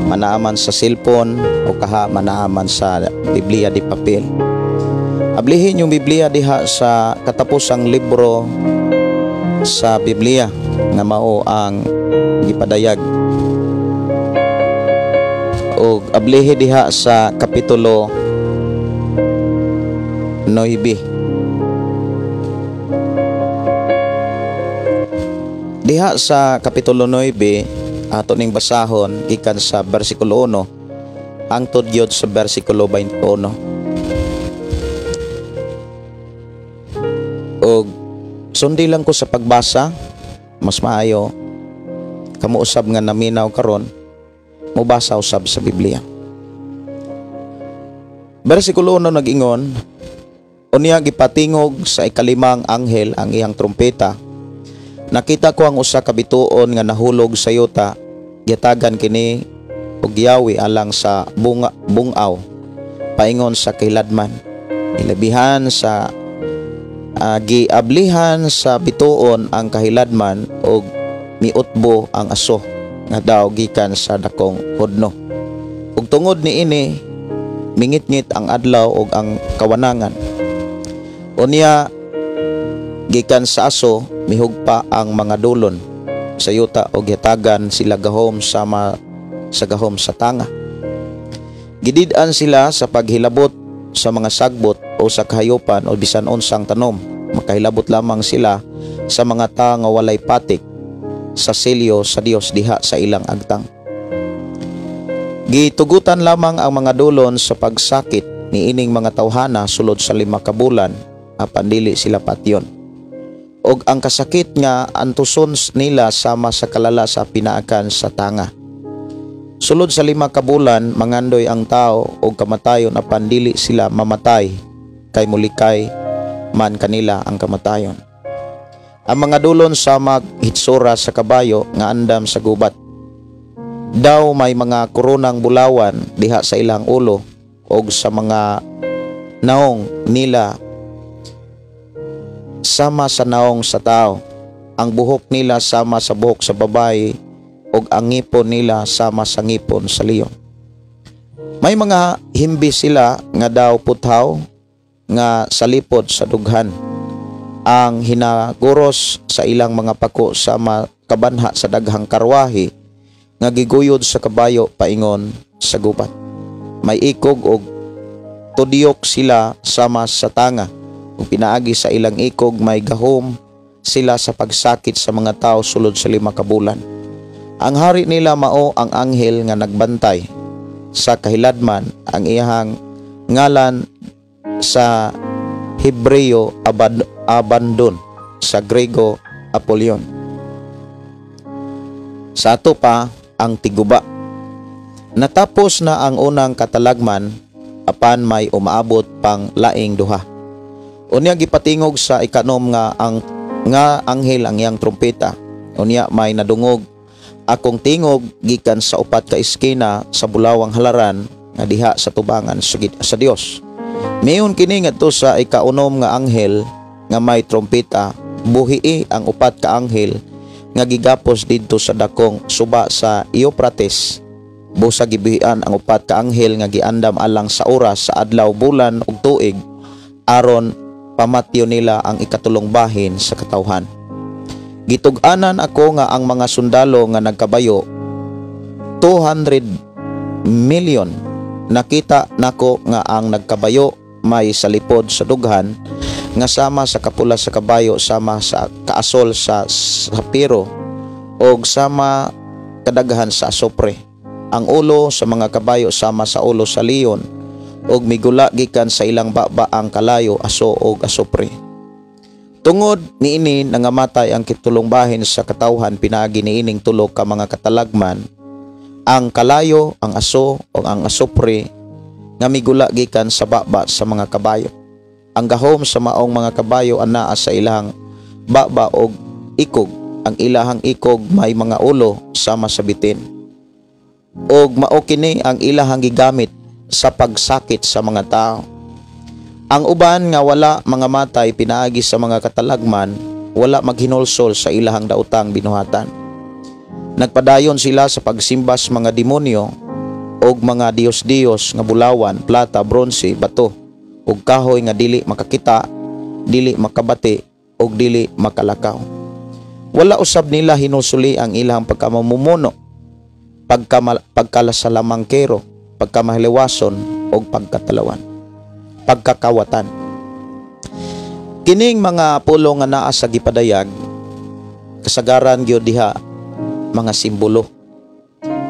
manaaman sa cellphone o kaha manaaman sa Biblia di papel. Ablihin yung Biblia diha sa katapusang libro sa Biblia nga mao ang gipadayag. Og ablihi diha sa kapitulo 9. Diha sa kapitulo 9 ato ning basahon gikan sa bersikulo 1 hangtod gyud sa bersikulo 21. Og sundi lang ko sa pagbasa, mas maayo kamo usab nga naminaw karon mobasa usab sa Biblia. Bersikulo 1 nag-ingon, unya gipatingog sa ikalimang anghel ang iyang trumpeta. Nakita ko ang usa ka bituon nga nahulog sa yuta, gitagan kini og yawi alang sa bungaw paingon sa kahiladman. Ilabihan sa giablihan sa bituon ang kahiladman og miutbo ang aso nga daw gikan sa dakong hudno. Ug tungod niini mingitngit ang adlaw og ang kawanangan. Unya gikan sa aso mihugpa ang mga dulon sa yuta og gihatagan sila gahom sama sa gahom sa tanga. Gidid-an sila sa paghilabot sa mga sagbot o sa kahayopan o bisan unsang tanom. Makahilabot lamang sila sa mga ta nga walay patik sa selyo sa Dios diha sa ilang agtang. Gitugutan lamang ang mga dulon sa pagsakit niining mga tawhana sulod sa 5 ka bulan apan dili sila patyon. Og ang kasakit nga antuson nila sama sa kalala sa pinaakan sa tanga. Sulod sa 5 ka bulan mangandoy ang tao og kamatayon apan dili sila mamatay kay mulikay man kanila ang kamatayon. Ang mga dulon sama hitsura sa kabayo nga andam sa gubat. Daw may mga koronang bulawan diha sa ilang ulo og sa mga naong nila sama sa naong sa tao. Ang buhok nila sama sa buhok sa babae og ang ngipon nila sama sa ngipon sa leon. May mga himbi sila nga daw puthaw nga salipod sa dughan. Ang hinaguros sa ilang mga pako sama kabanha sa daghang karwahe nga giguyod sa kabayo paingon sa gubat. May ikog og tudiyok sila sama sa tanga. Ug pinaagi sa ilang ikog may gahom sila sa pagsakit sa mga tao sulod sa 5 ka bulan. Ang hari nila mao ang anghel nga nagbantay sa kahiladman. Ang iyahang ngalan sa Hebreo Abandon, sa Grego Apollyon. Sa ato pa ang tiguba. Natapos na ang unang katalagman, apan may umaabot pang laing duha. Unya gipatingog sa ikanom nga ang nga anghel ang iyang trumpeta. Unya may nadungog akong tingog gikan sa upat ka eskina sa bulawang halaran nga diha sa tubangan sa Dios. Miingon kini ngadto sa ikaunom nga anghel nga may trumpeta, "Buhii ang upat ka anghel nga gigapos didto sa dakong suba sa Euphrates." Busa gibuhian ang upat ka anghel nga giandam alang sa oras, sa adlaw, bulan ug tuig, aron pamatyo nila ang ikatulong bahin sa katawhan. Gitug-anan ako nga ang mga sundalo nga nagkabayo 200 million. Nakita nako nga ang nagkabayo may salipod sa dughan nga sama sa kapula sa kabayo, sama sa kaasol sa sapiro, og sama kadaghan sa asopre. Ang ulo sa mga kabayo sama sa ulo sa leon, og migula gikan sa ilang baba ang kalayo, aso og asopre. Tungod niini nangamatay ang kitulong bahin sa katawhan pinaagi niining tulo ka mga katalagman, ang kalayo, ang aso o ang asopre nga migula gikan sa baba sa mga kabayo. Ang gahom sa maong mga kabayo anaa sa ilang baba og ikog. Ang ilahang ikog may mga ulo sama sa bitin. Og mao kini ang ilahang gigamit sa pagsakit sa mga tao. Ang uban nga wala mga matay pinaagi sa mga katalagman, wala maghinulsol sa ilahang daotang binuhatan. Nagpadayon sila sa pagsimba sa mga demonyo og mga diyos-diyos nga bulawan, plata, bronse, bato ug kahoy nga dili makakita, dili makabati ug dili makalakaw. Wala usab nila hinulsuli ang ilang pagkamamumuno, pagkalasalamangkero, pagkamahiliwason ug pagkatalawan, pagkakawatan. Kining mga pulong nga naa sa gipadayag, kasagaran gyud diha mga simbolo.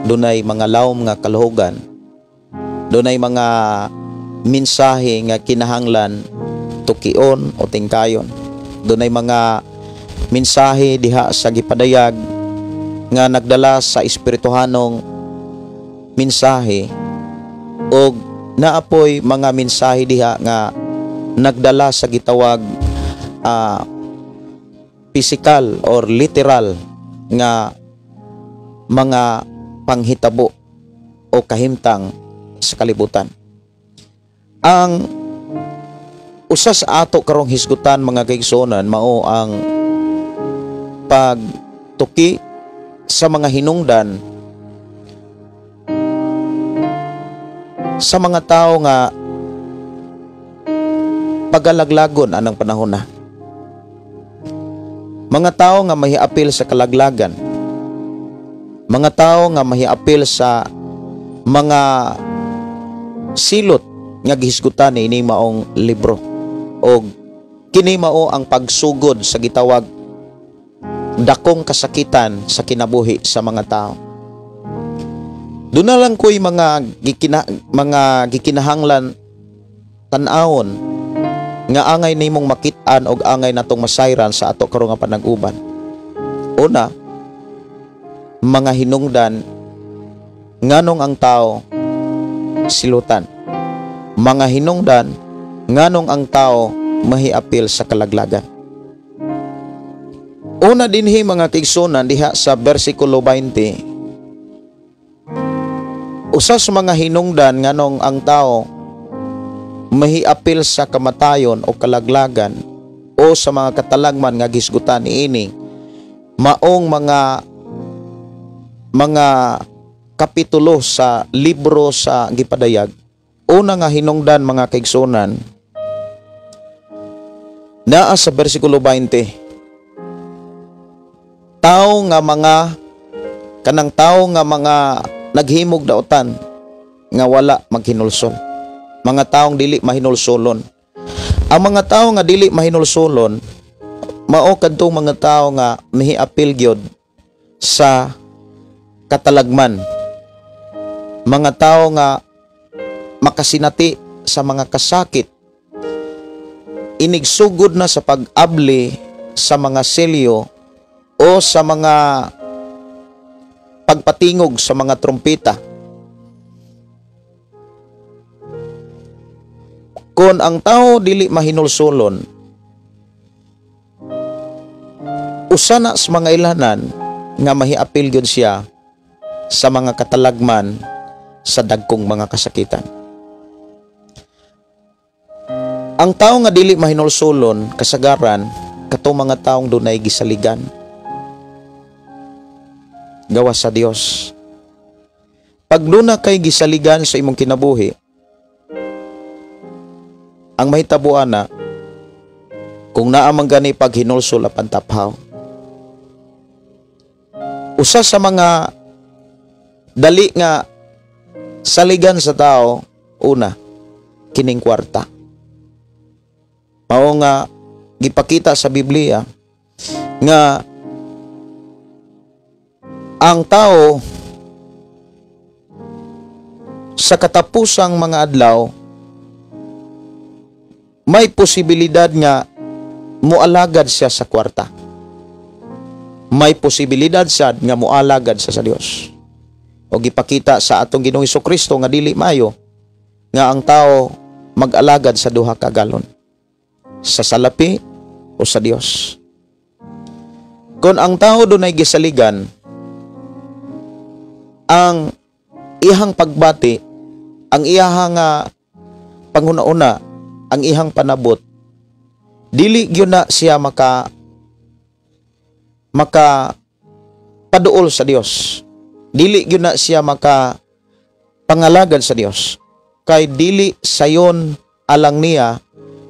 Dunay mga lawom nga kaluhogan, dunay mga mensahe nga kinahanglan tukion o tingkayon. Dunay mga mensahe diha sa gipadayag nga nagdala sa espirituhanong mensahe, og naapoy mga mensahe diha nga nagdala sa gitawag physical or literal nga mga panghitabo o kahimtang sa kalibutan. Ang usa sa ato karong hisgutan, mga kaigsuonan, mao ang pagtuki sa mga hinungdan sa mga tao nga pagalaglagon anang panahon na. Mga tao nga mahiapil sa kalaglagan. Mga tao nga mahiapil sa mga silot nga gihisgutan ni maong libro. Og kini mao ang pagsugod sa gitawag dakong kasakitan sa kinabuhi sa mga tao. Doon na lang ko'y mga gikinahanglan tan-awon nga angay nimong makit-an og angay natong masayran sa ato karon nga panag-uban. Una, mga hinungdan nganong ang tao silutan. Mga hinungdan nganong ang tao mahiapil sa kalaglagan. Una dinhi, mga kaigsuonan, diha sa versikulo 20, usa sa mga hinungdan nganong ang tao mahiapil sa kamatayon o kalaglagan o sa mga katalagman nga gisgutan niini maong mga kapitulo sa libro sa gipadayag. Una nga hinungdan, mga kaigsuonan, naa sa versikulo 20. Tao nga mga kanang tao nga mga naghimog daotan nga wala maghinulsol. Mga taong dili mahinulsolon. Ang mga tao nga dili mahinulsolon mao kadtong mga tao nga mihiapil gyud sa katalagman, mga tao nga makasinati sa mga kasakit, inigsugod na sa pag-abli sa mga selyo o sa mga pagpatingog sa mga trumpeta. Kung ang tao dili mahinulsulon, usa na sa mga ilanan nga mahiapil gyud siya sa mga katalagman sa dagkong mga kasakitan. Ang tao nga dili mahinulsulon kasagaran katong mga taong dunay gisaligan gawas sa Dios. Pag duna kay gisaligan sa imong kinabuhi, ang mahitabo ana kung naa man gani paghinulsol apan taphaw. Usa sa mga dali nga saligan sa tao, una, kining kwarta. Mao nga gipakita sa Biblia nga ang tao sa katapusang mga adlaw may posibilidad nga mualagad siya sa kwarta. May posibilidad sad nga mualagad siya sa Dios. O gipakita sa atong Ginoong Hesukristo nga dili maayo nga ang tao mag-alagad sa duha ka galon, sa salapi o sa Dios. Kung ang tao dunay gisaligan, ang ihang pagbati, ang iyahang panghuna-una, ang ihang panabot, dili gyud na siya maka paduol sa Dios. Dili gyud na siya maka pangalagad sa Dios. Kay dili sayon alang niya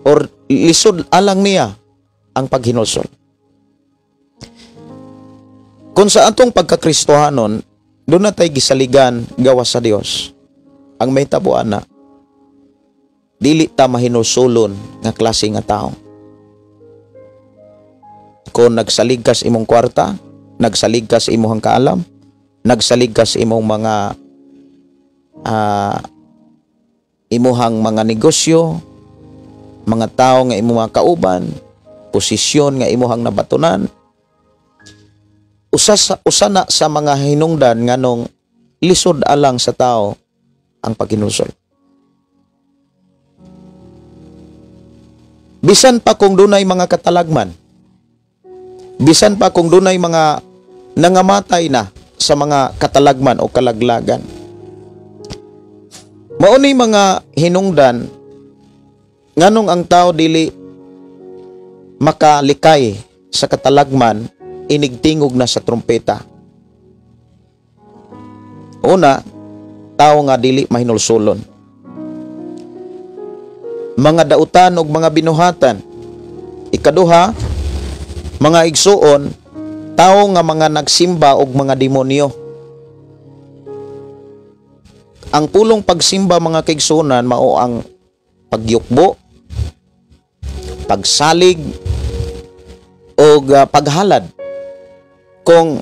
or lisod alang niya ang paghinulsol. Kung sa atong pagkakristohanon, doon na tayo gisaligan gawas sa Dios. Ang may tabuan na, dili ta mahinulsulon nga klase nga tao. Kung nagsalig ka sa imong kwarta, nagsalig ka sa imong kaalam, nagsalig ka sa imong mga imuhang mga negosyo, mga tao nga imong mga kauban, posisyon nga imuhang nabatunan, usa na sa mga hinungdan nganong lisod alang sa tao ang paghinulsol. Bisan pa kung dunay mga katalagman, bisan pa kung dunay mga nangamatay na sa mga katalagman o kalaglagan, mao ni mga hinungdan nganong ang tao dili makalikay sa katalagman inigtingog na sa trumpeta. Una, tao nga dili mahinulsulon. Mga dautan og mga binuhatan. Ikaduha, mga igsuon, tao nga mga nagsimba og mga demonyo. Ang pulong pagsimba, mga kaigsuonan, mao ang pagyukbo, pagsalig og paghalad. Kung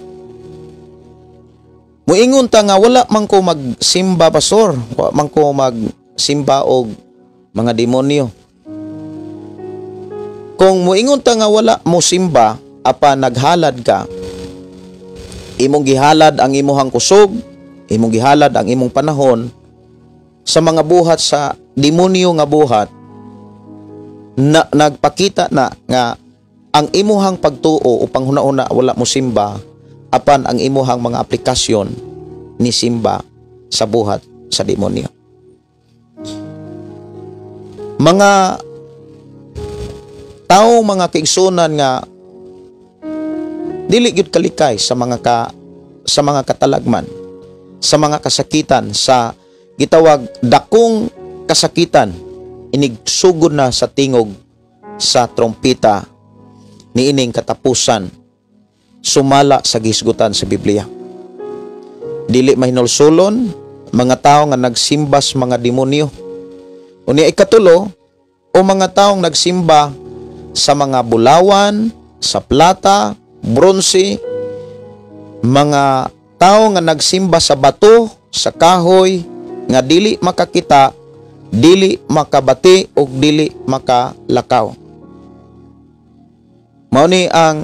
muingon ta nga wala man ko magsimba, pastor, wala man ko magsimba og mga demonyo. Kung muingon ta nga wala mo simba apan naghalad ka, imong gihalad ang imuhang kusog, imong gihalad ang imong panahon sa mga buhat sa demonyo nga buhat, na nagpakita na nga ang imuhang pagtuo o panghuna-una wala mo simba apan ang imuhang mga aplikasyon ni simba sa buhat sa demonyo. Mga tao, mga kaigsunan nga dili gyud kalikay sa mga katalagman, sa mga kasakitan, sa gitawag dakong kasakitan, inigsugod na sa tingog sa trompeta niining katapusan sumala sa gisgutan sa Biblia. Dili mahinulsulon mga tao nga nagsimbas mga demonyo. Unya ikatulo, o mga taong nagsimba sa mga bulawan, sa plata, bronse, mga tawo nga nagsimba sa bato, sa kahoy, nga dili makakita, dili makabati ug dili makalakaw. Mao ni ang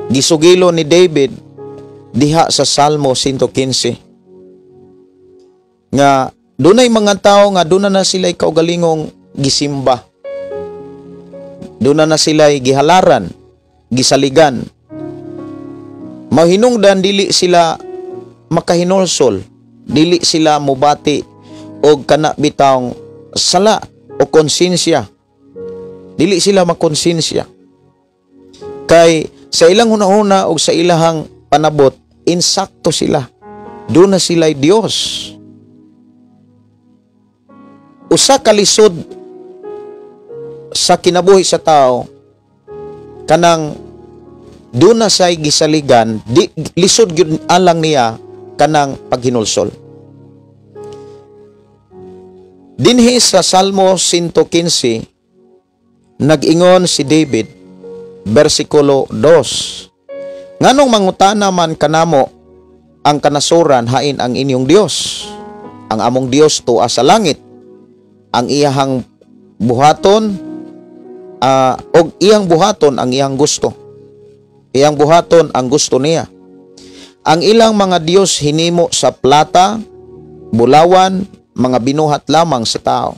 gisugilo ni David diha sa Salmo 115 nga dunay mga tawo nga duna na sila'y kaugalingong gisimba. Duna na sila'y gihalaran, gisaligan. Mahinungdan dili sila makahinulsol, dili sila mubati og kana bitawng sala o konsensya. Dili sila makonsensya. Kay sa ilang hunahuna og sa ilahang panabot, insakto sila. Duna sila'y Dios. Usa ka lisod sa kinabuhi sa tao kanang duna say gisaligan, di lisod gyud alang niya kanang paghinulsol. Dinhi sa Salmo 115 nag-ingon si David, bersikulo 2, nganong mangutana man kanamo ang kanasuran, hain ang inyong Dios? Ang among Dios tuwa sa langit, ang iyahang buhaton og iyang buhaton ang iyang gusto. Iyang buhaton ang gusto niya. Ang ilang mga Dios hinimo sa plata, bulawan, mga binuhat lamang sa tao.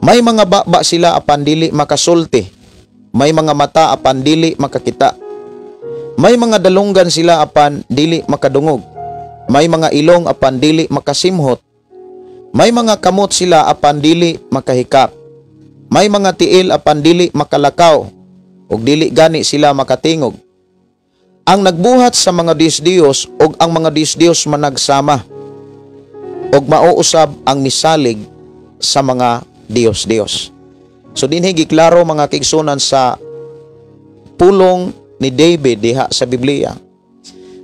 May mga baba sila apan dili makasulti. May mga mata apan dili makakita. May mga dalunggan sila apan dili makadungog. May mga ilong apan dili makasimhot. May mga kamot sila apan dili makahikap. May mga tiil apan dili makalakaw, ug dili gani sila makatingog. Ang nagbuhat sa mga Diyos-Diyos ug ang mga Diyos-Diyos managsama, ug mauusab ang misalig sa mga Diyos-Diyos. So dinhi giklaro, mga kaigsunan, sa pulong ni David diha sa Biblia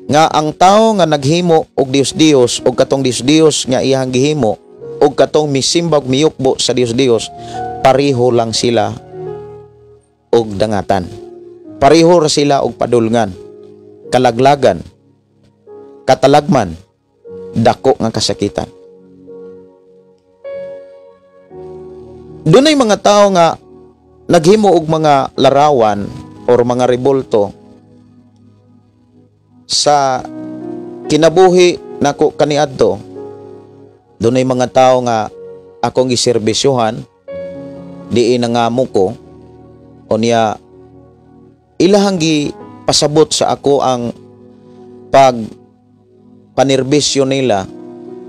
nga ang tao nga naghimo og Diyos-Diyos og katong Diyos-Diyos nga iyang gihimo og katong misimba og miyukbo sa Diyos-Diyos, pareho lang sila og dangatan. Pareho ra sila og padulngan, kalaglagan, katalagman, dako nga kasakitan. Dunay mga tao nga naghimo og mga larawan or mga rebulto sa kinabuhi nako kaniadto. Dunay mga tao nga akong giserbisyuhan, diin nangamo ko, o niya ilahang gipasabot sa ako ang pag panerbisyo nila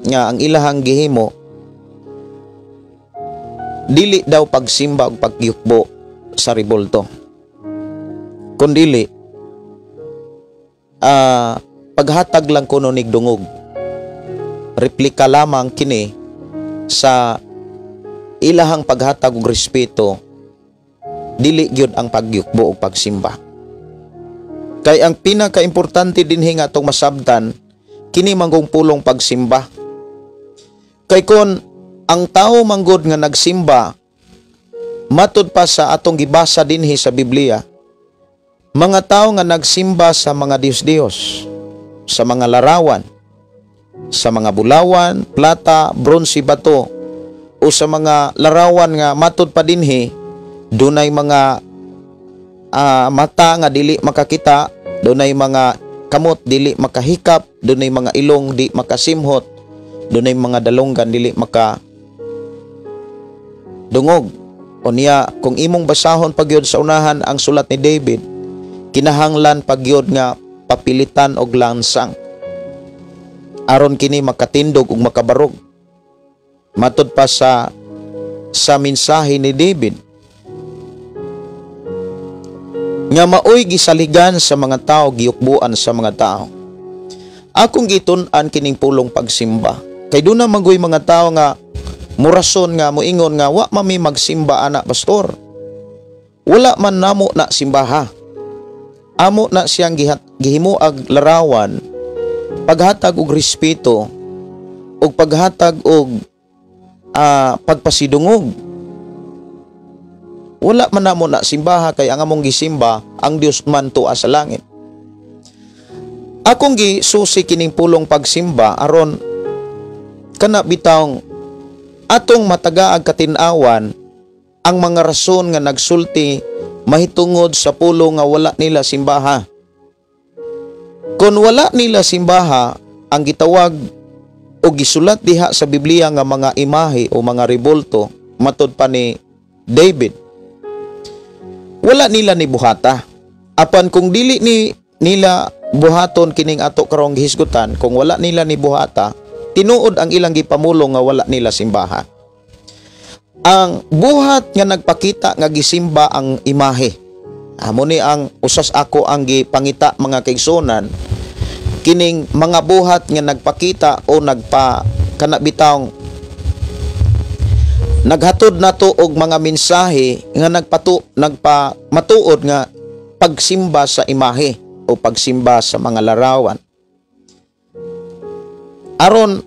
nga ang ilahang gihimo dili daw pagsimba og pagyukbo sa rebulto, kundili paghatag lang kuno nig dungog. Replika lamang kini sa ilahang paghatag og respeto, dili gyud ang pagyukbo og pagsimba. Kay ang pinakaimportante dinhi nga atong masabtan kini manggong pulong pagsimba. Kay kon ang tao manggod nga nagsimba, matud pa sa atong gibasa dinhi sa Biblia, mga tao nga nagsimba sa mga Diyos-Diyos, sa mga larawan, sa mga bulawan, plata, bronze, bato, o sa mga larawan nga matud pa dinhi dunay mga mata nga dili makakita, dunay mga kamot dili makahikap, dunay mga ilong di makasimhot, dunay mga dalunggan dili maka dungog. O niya, kung imong basahon pagyod sa unahan ang sulat ni David, kinahanglan pagyod nga papilitan og lansang aron kini makatindog ug makabarog. Matud pa sa mensahe ni David nga maoy gisaligan sa mga tao, giyukbuan sa mga tao. Akong gitun-an kining pulong pagsimba. Kay duna magoy mga tao nga murason nga moingon nga wa mami magsimba ana pastor. Wala man namo na simbaha. Amo na siyang gihimuag larawan, paghatag og respeto og paghatag og pagpasidungog. Wala man namo na simbaha kay ang among gisimba ang Dios man tuwa sa langit. Akong gisusi kining pulong pagsimba aron kana bitawng atong matagaag katin-awan ang mga rason nga nagsulti mahitungod sa pulong nga wala nila simbaha. Kung wala nila simbaha, ang gitawag o gisulat diha sa Biblia nga mga imahe o mga rebulto, matud pa ni David, wala nila ni buhata. Apan kung dili ni nila buhaton kining ato karong gihisgutan, kung wala nila ni buhata, tinuod ang ilang gipamulong nga wala nila simbaha. Ang buhat nga nagpakita nga gisimba ang imahe. Amo ni ang usas ako ang gipangita, mga kaigsunan, kining mga buhat nga nagpakita o nagpa kana bitawng naghatod nato og mga mensahe nga nagpa matuod nga pagsimba sa imahe o pagsimba sa mga larawan. Aron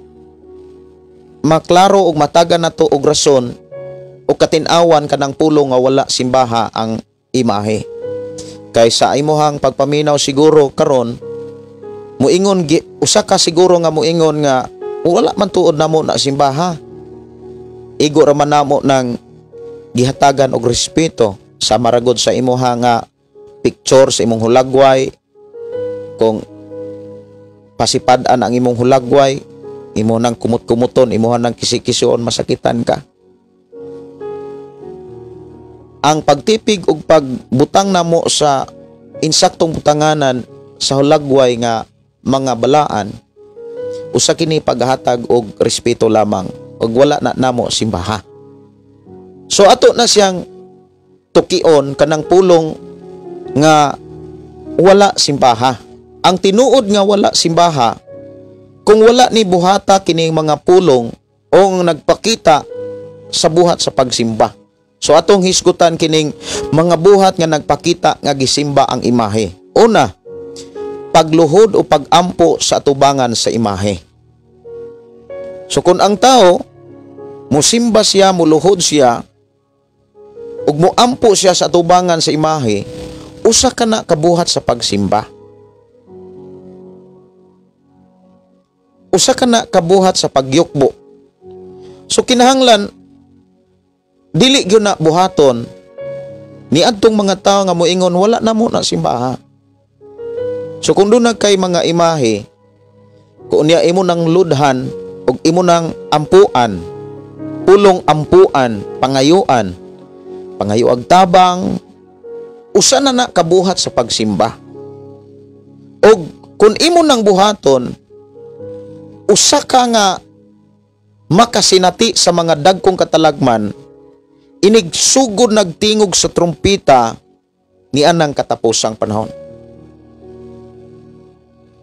maklaro og mataga nato og rason o katin-awan kanang pulong nga wala simbaha ang imahe. Kay sa imuhang pagpaminaw siguro karon, muingon usa ka siguro nga muingon nga wala man tuod namo na simbaha. Igo ra man namo nang gihatagan og respeto sa maragod sa imuha nga picture sa imong hulagway. Kung pasipad-an ang imong hulagway, imo nang kumut-kumuton, imuha nang kisikisuon, masakitan ka. Ang pagtipig og pagbutang namo sa insaktong butanganan sa hulagway nga mga balaan, usa kini paghatag og respeto lamang og wala na namo simbaha. So ato na siyang tukion kanang pulong nga wala simbaha. Ang tinuod nga wala simbaha, kung wala ni buhata kining mga pulong o nagpakita sa buhat sa pagsimba. So atong hisgutan kining mga buhat nga nagpakita nga gisimba ang imahe. Una, pagluhod o pagampo sa atubangan sa imahe. So kung ang tao musimba siya, muluhod siya ug muampo siya sa atubangan sa imahe, usa ka na kabuhat sa pagsimba. Usa ka na kabuhat sa pagyukbo. So kinahanglan dili gyud na buhaton ni adtong mga tawo nga moingon wala na mo na simbaha. So kung doon na kay mga imahe, kung niya imo nang ludhan og imo nang ampuan, pulong ampuan, pangayuan, pangayuag tabang, usa na na kabuhat sa pagsimba. Og kung imo nang buhaton, usa ka nga makasinati sa mga dagkong katalagman, inigsugod nagtingog sa trumpita ni anang katapusang panahon.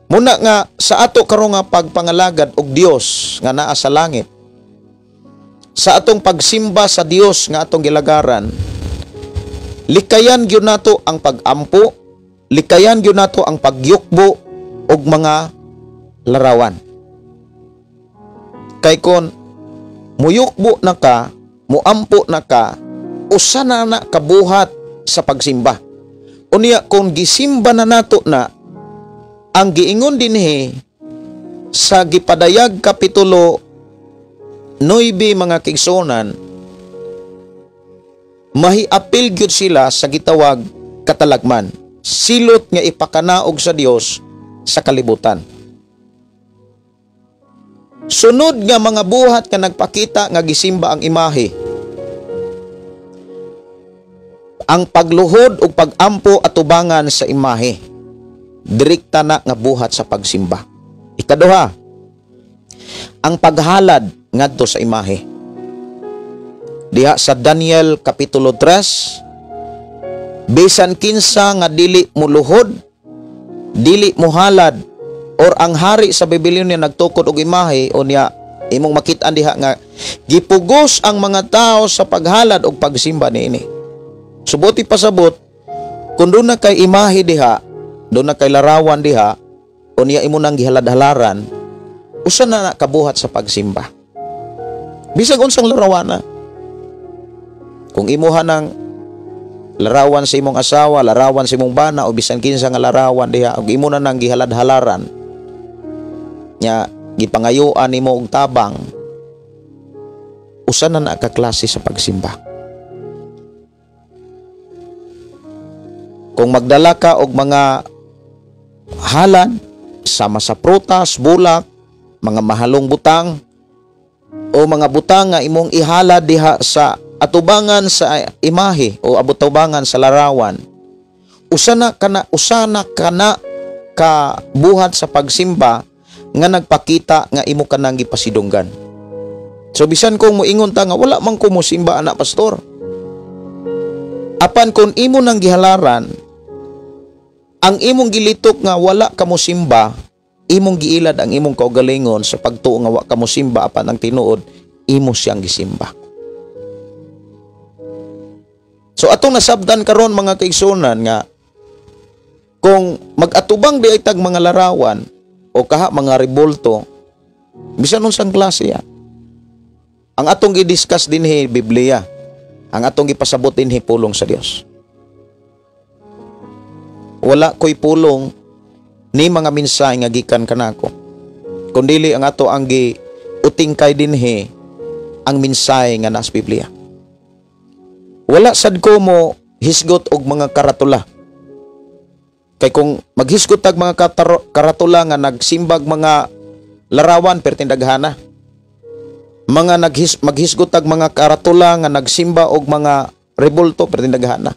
Muna nga sa ato karon nga pagpangalagad og Dios nga naa sa langit, sa atong pagsimba sa Dios nga atong gilagaran, likayan gyud nato ang pagampo, likayan gyud nato ang pagyukbo og mga larawan. Kay kon muyukbo na ka, muampo na ka, usa na na kabuhat sa pagsimba. Unya kung gisimba na nato na, ang giingon dinhi sa gipadayag kapitulo 9, mga kaigsuonan, mahiapil gyud sila sa gitawag katalagman, silot nga ipakanaog sa Dios sa kalibutan. Sunod nga mga buhat nga nagpakita nga gisimba ang imahe, ang pagluhod ug pagampo atubangan sa imahe, direkta na nga buhat sa pagsimba. Ikaduha, ang paghalad ngadto sa imahe. Diha sa Daniel kapitulo 3, bisan kinsa nga dili muluhod, dili muhalad, or ang hari sa Babylonia nagtukod og imahe, o niya imong makit-an diha nga gipugos ang mga tao sa paghalad og pagsimba niini. Subuti pasabot, kung doon na kay imahe diha, doon na kay larawan diha, o niya imo nang gihalad-halaran, usa na kabuhat sa pagsimba. Bisag unsang larawana. Kung imuha ng larawan sa imong asawa, larawan sa imong bana o bisan kinsa nga larawan diha ug imo na nang gihalad-halaran nya gipangayuan nimo og tabang, usa na na ka klase sa pagsimba. Kung magdala ka og mga halad sama sa prutas, bulak, mga mahalong butang o mga butang nga imong ihalad diha sa atubangan sa imahe o atubangan sa larawan, usa na kana ka buhat sa pagsimba nga nagpakita nga imo kanang gipasidunggan. So bisan kung moingon ta nga wala man ko mosimba ana pastor, apan kung imo nang gihalaran ang imong gilitok nga wala ka mosimba, imong giilad ang imong kaugalingon sa pagtuo nga wa ka mosimba, apan ang tinuod imo siyang gisimba. So atong nasabdan karon mga kaigsunan nga kung mag-atubang di ay tag mga larawan o kaha mga rebulto, bisan unsang klase yan. Ang atong gi-discuss dinhi Biblia, ang atong gipasabot dinhi pulong sa Dios. Wala ko'y pulong ni mga mensahe nga gikan kanako, kundili ang ato ang giutingkay dinhi ang mensahe nga nasa Biblia. Wala sad ko mo hisgot og mga karatula. Kay kung maghisgot tag mga karatula nga nagsimbag mga larawan, pertindaghana. Mga maghisgot tag mga karatula nga nagsimba og mga rebulto, pertindaghana.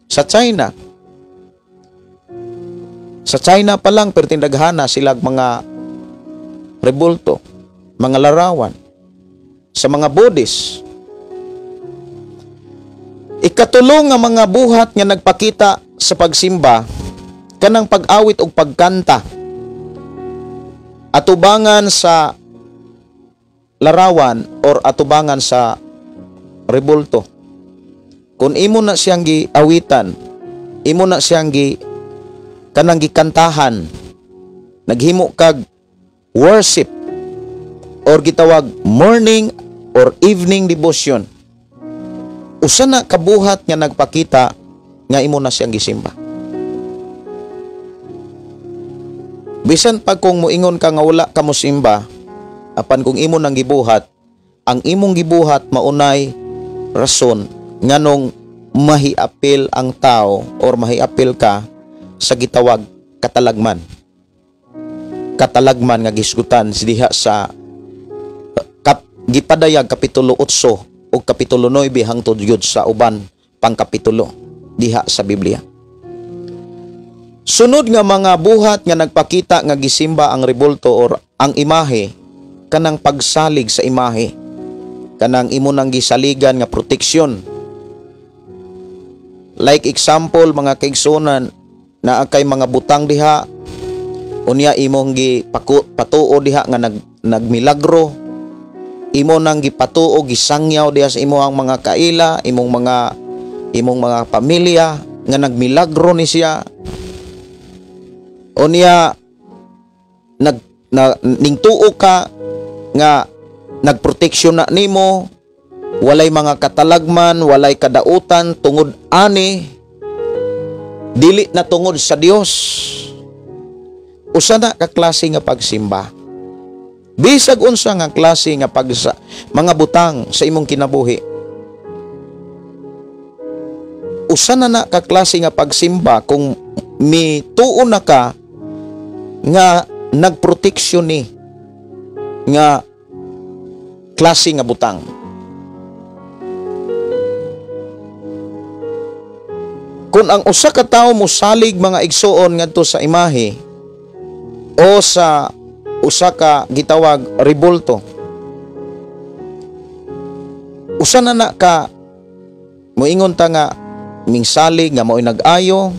Sa China pa lang pertindaghana sila mga rebulto, mga larawan. Sa mga Buddhist, ikatulong nga mga buhat nga nagpakita sa pagsimba kanang pag-awit og pagkanta atubangan sa larawan or atubangan sa rebulto. Kung imo na siyang giawitan, imo na siyang kanang gikantahan, naghimo kag worship or gitawag morning or evening devotion, usa na kabuhat nga nagpakita nga imo na siyang gisimba. Bisan pag kung moingon ka nga wala ka mosimba, apan kung imo nang gibuhat, ang imong gibuhat maunay rason nganong mahiapil ang tao or mahiapil ka sa gitawag katalagman. Katalagman nga gisgutan diha sa gipadayag kapitulo 8 o kapitulo 9 hangtod gyud sa uban pang kapitulo diha sa Biblia. Sunod nga mga buhat nga nagpakita nga gisimba ang rebulto or ang imahe, kanang pagsalig sa imahe, kanang imo nang gisaligan nga proteksyon. Like example mga kaigsunan, naa kay mga butang diha, unya imong gipatuo diha nga nagmilagro, imo nang gipatuo gisangyaw diha sa imong mga kaila, imong mga pamilya nga nagmilagro ni siya. Unya ningtuo ka nga nagproteksyon na nimo, walay mga katalagman, walay kadautan tungod ani, dili na tungod sa Dios. Usa na ka klase nga pagsimba. Bisag unsa nga klase nga mga butang sa imong kinabuhi, usa na na ka klase nga pagsimba kung mituo na ka nga nagproteksyon ni nga klase nga butang. Kung ang usa ka tawo mosalig mga igsuon ngadto sa imahe o sa usa ka gitawag rebulto, usa na na ka moingon ta nga mingsalig nga maoy nag-ayo,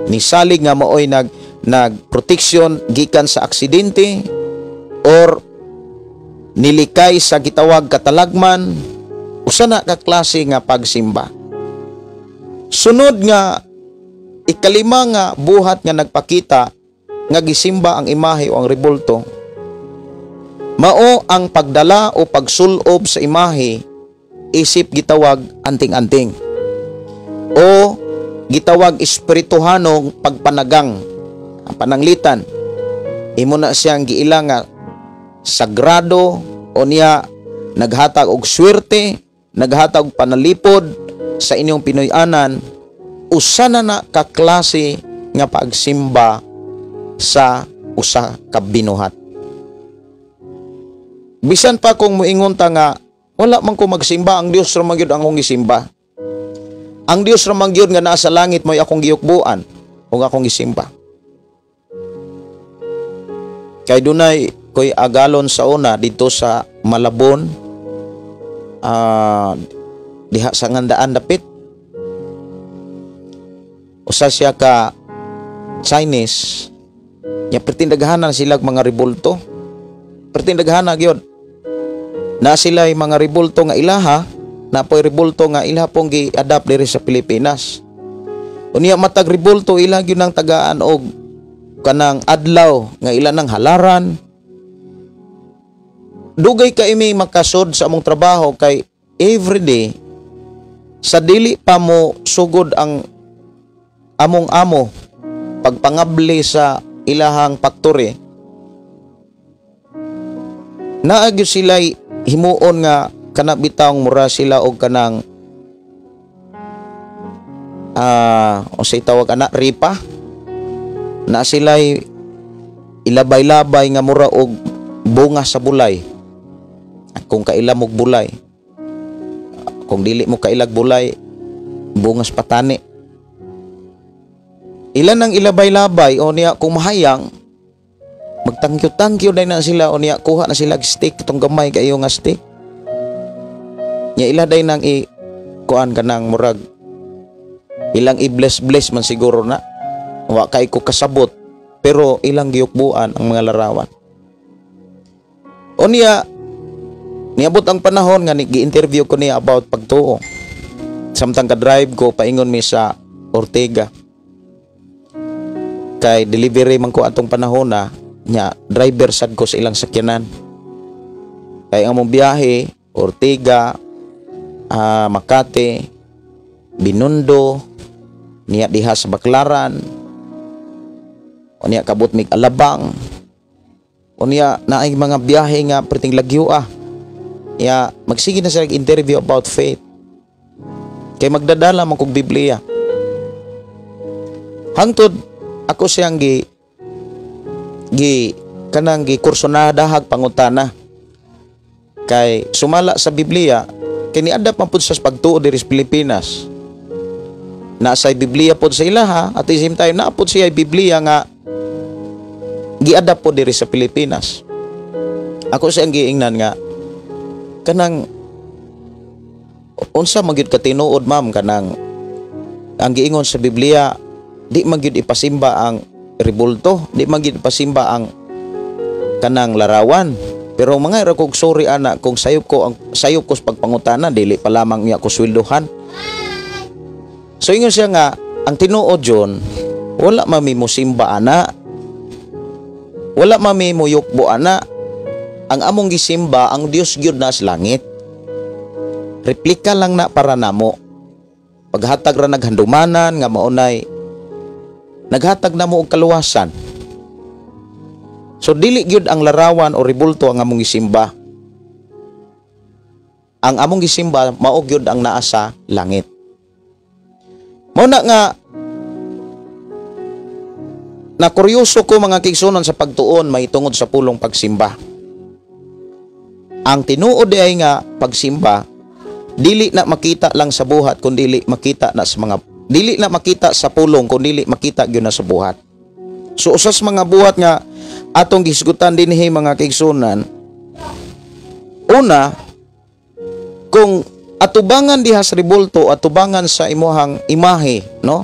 nisalig nga maoy nagproteksyon gikan sa aksidente or nilikay sa gitawag katalagman, usa na ka klase nga pagsimba. Sunod nga ikalima nga buhat nga nagpakita nga gisimba ang imahe o ang rebulto, mao ang pagdala o pagsulob sa imahe isip gitawag anting-anting. o gitawag espirituhanong pagpanagang, ang pananglitan. Imo na siyang giila nga sagrado o niya naghatag og swerte, naghatag og panalipod sa inyong Pinoy-anan. Usa na na ka klase nga pagsimba sa usa ka binuhat. Bisan pa kung moingon ta nga wala man ko magsimba, ang Dios ra man gyud ang akong gisimba. Ang Dios ra man gyud nga naa sa langit mo'y akong giyukbuan ug akong gisimba. Kay dunay koy agalon sa una didto sa Malabon, diha sa Ngandaan dapit. Usa siya ka Chinese nya pertindaghanan sila mga ribulto. Pertindaghanan gyud. Na sila mga ribulto nga ilaha, na po'y ribulto nga ilaha pong gi-adapt diri sa Pilipinas. Unya matag ribulto ila gyud nang tagaan og kanang adlaw nga ila nang halaran. Dugay ka imi makasod sa among trabaho kay everyday sa dili pa mo sugod ang among amo pagpangabli sa ilahang factory, naa gyud sila himuon nga kana bitawng mura sila og kanang unsay tawag ana, ripa na sila ilabay-labay nga mura og bunga sa bulay. Kung kaila mog bulay, kung dili mo kailag bulay, bungas patani. Ilan ang ilabay-labay o niya kung mahayang magtangkyo-tangkyo day na sila o niya kuha na sila stick, itong gamay kayo nga stick. Nya ila day nang i kuan kanang murag ilang i-bless-bless man siguro na. Wa kay ko kasabot pero ilang giyukbuan ang mga larawan. O niya niabot ang panahon nga gi-interview ko niya about pagtuo. Samtang ka-drive ko paingon mi sa Ortega. Kay delivery man ko atong panahon na nya driver sad ko sa ilang sakyanan. Kay ang among biyahe Ortega, Makati, Binondo, niya diha sa Baclaran, o niya kabot mig Alabang, o niya naay mga biyahe nga perting lagyo ah. Ya, magsige na sila interview about faith. Kay magdadala man kog Biblia. Hangtod ako siyang gi gi kanang gi kursunadahag pangutana. Kay sumala sa Biblia, kay niadap man pud sa pagtuo diri sa Pilipinas. Naasay Biblia pod sa ilaha, at the same time naa pod siya Biblia nga giadap pod diri sa Pilipinas. Ako siyang giingnan nga kanang unsa man gyud ka tinuod ma'am, kanang ang giingon sa Biblia di man gyud ipasimba ang ribulto, di man gyud ipasimba ang kanang larawan. Pero mga ira kog sorry ana kung sayop ko ang sayop ko sa pagpangutana, dili pa lamang niya ko sweldohan. So ingon siya nga ang tinuod yon, wala mami mo simba ana, wala mami mo yukbo ana. Ang among gisimba ang Dios gyud na sa langit. Replika lang na para namo. Paghatag ra naghandumanan nga maunay naghatag namo og kaluwasan. So dili gyud ang larawan o ribulto ang among gisimba. Ang among gisimba mao gyud ang naa sa langit. Mao na nga na kuryoso ko mga kaigsuonan sa pagtuon mahitungod sa pulong pagsimba. Ang tinuod ay nga pagsimba dili na makita lang sa buhat kun dili makita na sa mga dili na makita sa pulong kun dili makita gyud na sa buhat. So usas mga buhat nga atong gisgutan dinhi mga kaigsuonan, una, kung atubangan diha sa ribulto, atubangan sa imuhang imahe, no?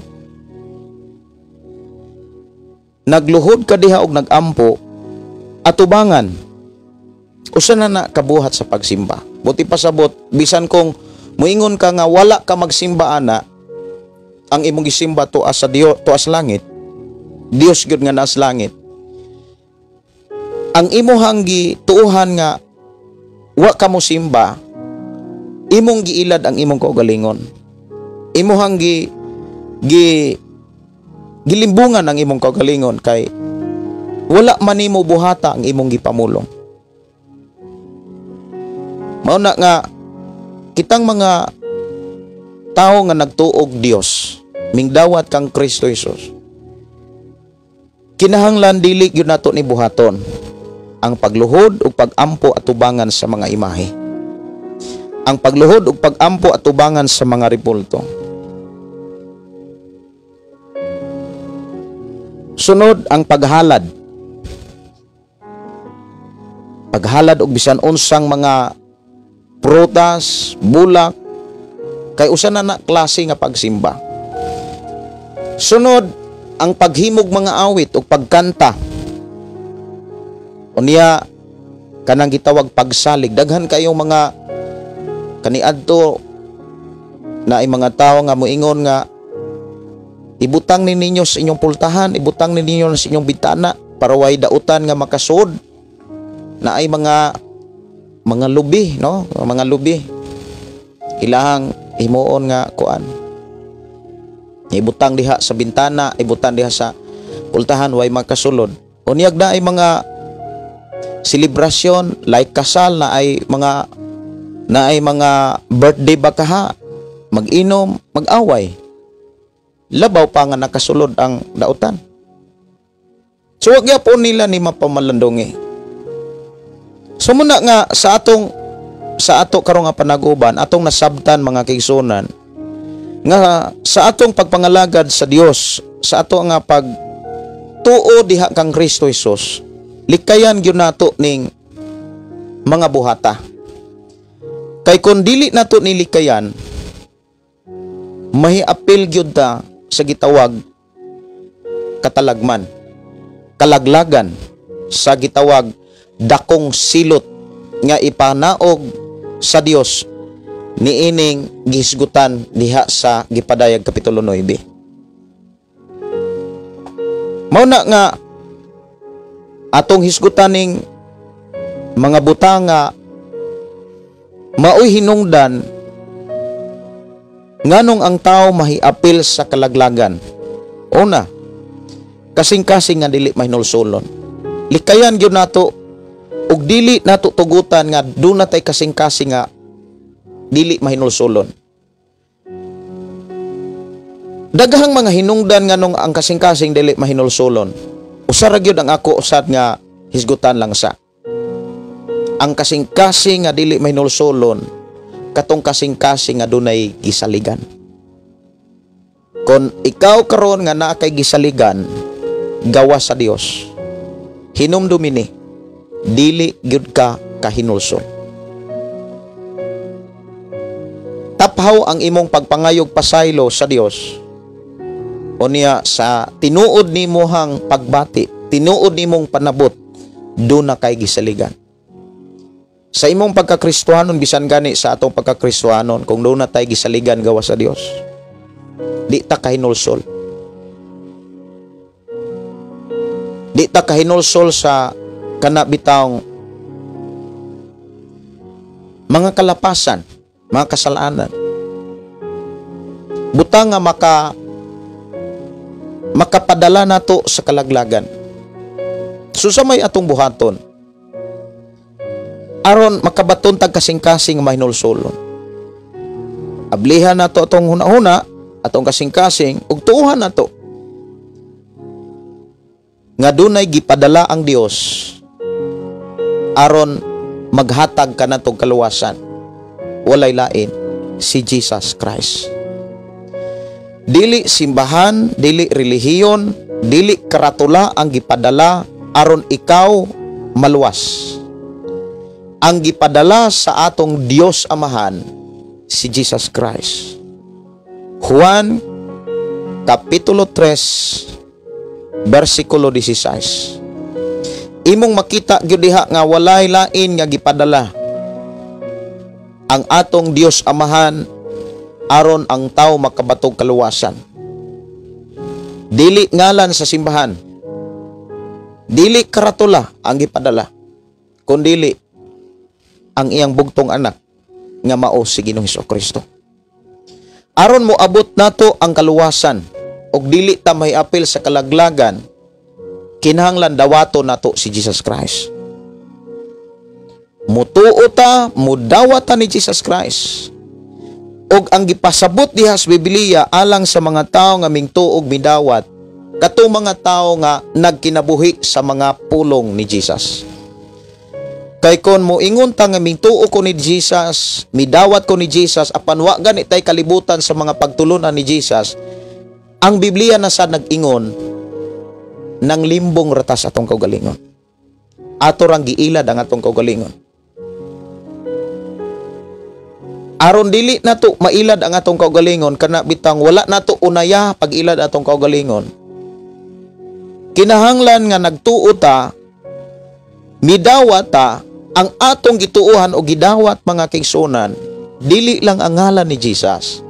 Nagluhod ka diha og nagampo, atubangan usa na na kabuhat sa pagsimba. Buti pasabot, bisan kung muingon ka nga wala ka magsimba ana, ang imong gisimba tuas sa Dios, tuas langit, Dios gyud nga naas langit. Ang imuhang gituohan nga wa ka mo simba, imong giilad ang imong kaugalingon. Imuhang gi gilimbungan ang imong kaugalingon kay wala man nimo buhata ang imong gipamulong. Mao na nga kitang mga tawo nga nagtuog Dios, mingdawat kang Kristo Jesus, kinahanglan dili gyud nato ni buhaton ang pagluhod ug pagampo atubangan sa mga imahe, ang pagluhod ug pagampo atubangan sa mga rebulto. Sunod ang paghalad. Paghalad og bisan unsang mga prutas, bulak, kay usa na na klase nga pagsimba. Sunod ang paghimog mga awit ug pagkanta. Unya kanang gitawag pagsalig. Daghan kayong mga kaniadto na ay mga tawo nga moingon nga ibutang ni ninyo sa inyong pultahan, ibutang ni ninyo sa inyong bintana para way dautan nga makasud. Na ay mga lubi, no? Mga lubi. Ilahang himuon nga kuan. Ibutang diha sa bintana, ibutang diha sa pultahan way makasulod. Unyag na ay mga selebrasyon like kasal na ay mga birthday bakaha, mag-inom, mag-away. Labaw pa nga nakasulod ang dautan. So wag gyapon nila ni mapamalandongi. So muna nga sa ato karon nga panaguban, atong nasabtan mga kaigsunan nga sa atong pagpangalagad sa Dios, sa ato nga pagtuo diha kang Kristo Hesus, likayan gyud nato ning mga buhata. Kay kon dili nato ni likayan, mahiapil gyud ta sa gitawag katalagman, kalaglagan, sa gitawag dakong silot nga ipanaog sa Dios niining gihisgutan diha sa gipadayag kapitulo 9. Mao na nga atong hisgutan ning mga butang nga maoy hinungdan nganong ang tao mahiapil sa kalaglagan. Una, kasing-kasing nga dili mahinulsulon. Likayan gyud nato ug dili nato tugutan nga duna tay kasing-kasing nga dili mahinulsulon. Daghang mga hinungdan nganong ang kasing-kasing dili mahinulsulon. Usa ra gyud ang ako usad nga hisgutan lang sa ang kasing-kasing nga dili mahinulsulon, katong kasing-kasing nga dunay gisaligan. Kon ikaw karon nga naa kay gisaligan gawas sa Dios, hinumdumi ni dili gyud ka kahinulsol. Taphaw ang imong pagpangayog pasaylo sa Dios. Unya sa tinuod nimuhang pagbati, tinuod nimong panabot, duna kay gisaligan. Sa imong pagkakristohanon, bisan gani sa atong pagkakristohanon, kung duna tay gisaligan gawas sa Dios, di ta kahinulsol. Di ta kahinulsol sa kana bitawng mga kalapasan, mga kasalanan. Butang nga makapadala nato sa kalaglagan. Susamay atong buhaton aron makabaton tag kasing-kasing mahinulsulon. Ablihan nato atong hunahuna, atong kasing-kasing, ug tuohan nato nga dunay gipadala ang Dios aron maghatag kanatong kaluwasan. Walay lain, si Jesus Christ. Dili simbahan, dili relihiyon, dili karatula ang gipadala aron ikaw maluwas. Ang gipadala sa atong Dios Amahan, si Jesus Christ. Juan Kapitulo 3, versikulo 16. Imong makita gyud diha nga walay lain nga gipadala ang atong Dios Amahan aron ang tao makabatog kaluwasan. Dili ngalan sa simbahan, dili karatula ang gipadala, kundili ang iyang bugtong anak nga mao si Ginoong Hesukristo. Aron moabot nato ang kaluwasan og dili ta mahiapil sa kalaglagan, kinahanglan dawato nato si Jesus Christ. Mutuo ta, mudawat ta ni Jesus Christ. Og ang gipasabot diha sa Biblia alang sa mga tawo nga mingtuo og midawat, kato mga tawo nga nagkinabuhi sa mga pulong ni Jesus. Kay kon moingon ta nga mingtuo ko ni Jesus, midawat ko ni Jesus, apan wa gani tay kalibutan sa mga pagtulunan ni Jesus, ang Biblia na sa nag-ingon nang limbong ratas atong kaugalingon. Ato rang giilad ang atong kaugalingon. Aron dili nato mailad ang atong kaugalingon, kana bitang wala nato unaya pag-ilad atong kaugalingon. Kinahanglan nga nagtuo ta, midawat ta, ang atong gituohan o gidawat mga kaigsuonan, dili lang ang ngalan ni Jesus,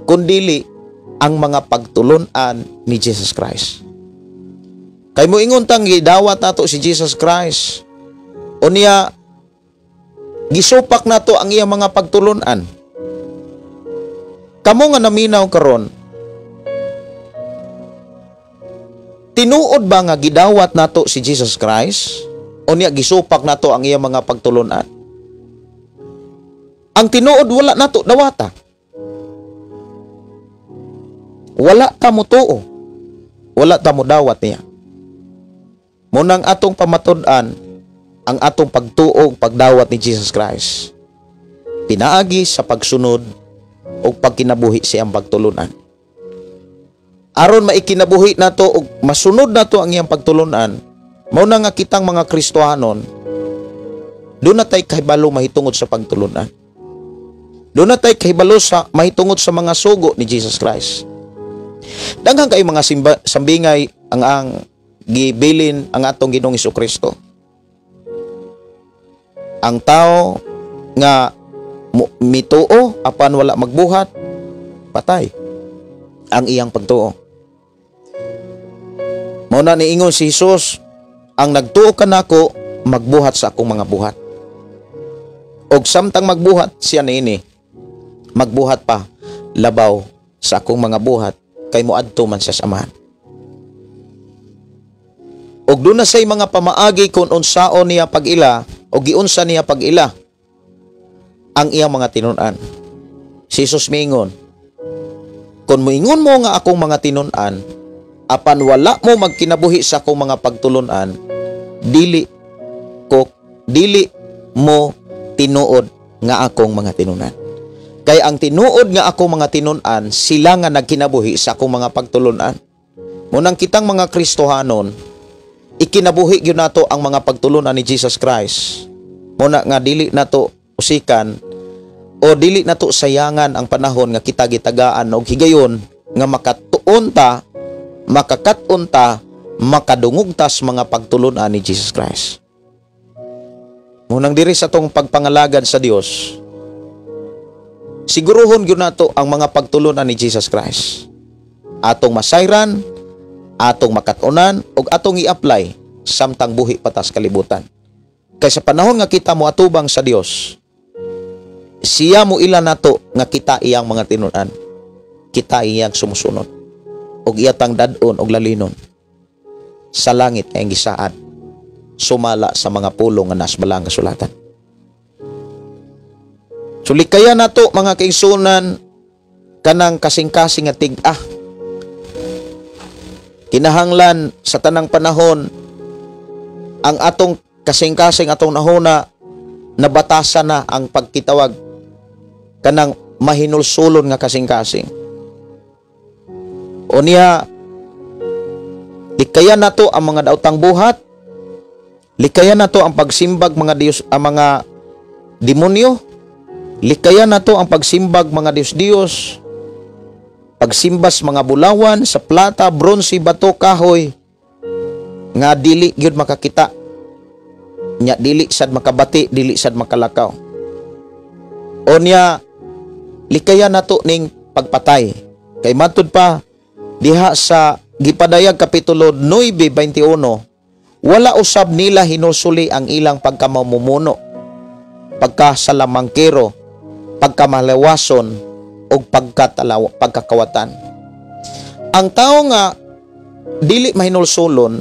kundili ang mga pagtulun-an ni Jesus Christ. Kay moingon tang gidawat nato si Jesus Christ, unya gisupak nato ang iyang mga pagtulun-an. Kamo nga naminaw karon, tinuod ba nga gidawat nato si Jesus Christ? Unya gisupak nato ang iyang mga pagtulun-an? Ang tinuod wala nato dawata. Wala ta motuo. Wala ta modawat niya. Munang atong pamatud-an ang atong pagtuo, pagdawat ni Jesus Christ, pinaagi sa pagsunod o pagkinabuhi sa iyang pagtulunan. Aron maikinabuhi nato o masunod nato ang iyang pagtulunan, mao na nga kitang mga Kristohanon, doon na tay kahibalo mahitungod sa pagtulunan. Doon na tay kahibalo sa mahitungod sa mga sugo ni Jesus Christ. Daghan kay mga sambingay ang gibilin ang atong Ginoong Jesucristo. Ang tao nga mituo apan wala magbuhat, patay ang iyang pagtuo. Mao na niingon si Jesus, ang nagtuo kanako magbuhat sa akong mga buhat. Og samtang magbuhat siya niini, magbuhat pa labaw sa akong mga buhat, kay moadto man siya sa Amahan. Og doon na siya'y mga pamaagi kung unsaon niya pag-ila o giunsa niya pag-ila ang iyang mga tinun-an. Si Jesus miingon, kung moingon mo nga akong mga tinun-an, apan wala mo magkinabuhi sa akong mga pagtulunan, dili mo tinuod nga akong mga tinun-an. Kay ang tinuod nga akong mga tinun-an, sila nga nagkinabuhi sa akong mga pagtulunan. Munang kitang mga Kristohanon, ikinabuhi gyud nato ang mga pagtulunan ni Jesus Christ. Muna nga dili nato usikan o dili nato sayangan ang panahon nga kita gitagaan og higayon nga makatuon ta, makakat-on ta, makadungog ta sa mga pagtulunan ni Jesus Christ. Munang diri sa atong pagpangalagad sa Dios, siguruhon gyud nato ang mga pagtulunan ni Jesus Christ. Atong masayran, atong makat-onan ug atong i-apply samtang buhi pa ta sa kalibutan. Kay sa panahon nga kita moatubang sa Dios, siya mo ila nato nga kita iyang mga tinun-an, kita iyang sumusunod ug iyatang dad-on og lalinon sa langit nga iyang gisaad sumala sa mga pulong nga nasbalang kasulatan. Sulikaya nato mga kaigsunan kanang kasing-kasing nga tig-a. Kinahanglan sa tanang panahon ang atong kasing-kasing atong nahuna nabatasan na ang pagkitawag kanang mahinulsulon nga kasing-kasing. O niya, likayan nato ang mga daotang buhat, likayan nato ang pagsimbag mga Diyos, ang mga demonyo, likayan nato ang pagsimbag mga Diyos-Diyos, pagsimbas mga bulawan sa plata, bronze, bato, kahoy, nga dili gyud makakita, nya dili sad makabati, dili sad makalakaw. O niya, likayan nato ning pagpatay. Kay matud pa diha sa gipadayag kapitulo 9:21, wala usab nila hinusuli ang ilang pagkamamumuno, pagkasalamangkero, pagkamalawason og pagkatalaw, pagkakawatan. Ang tao nga dili mahinulsulon,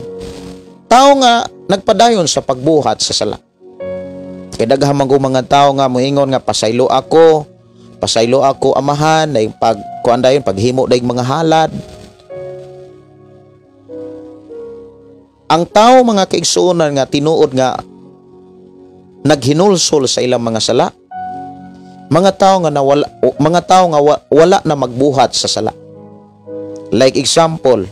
tao nga nagpadayon sa pagbuhat sa sala. Kay daghan man mga tao nga moingon nga pasaylo ako Amahan, dayong pag kuan dayon paghimo dayong mga halad. Ang tao mga kaigsuonan nga tinuod nga naghinulsol sa ilang mga sala, mga tao nga nawala, mga tao nga wala na magbuhat sa sala. Like example,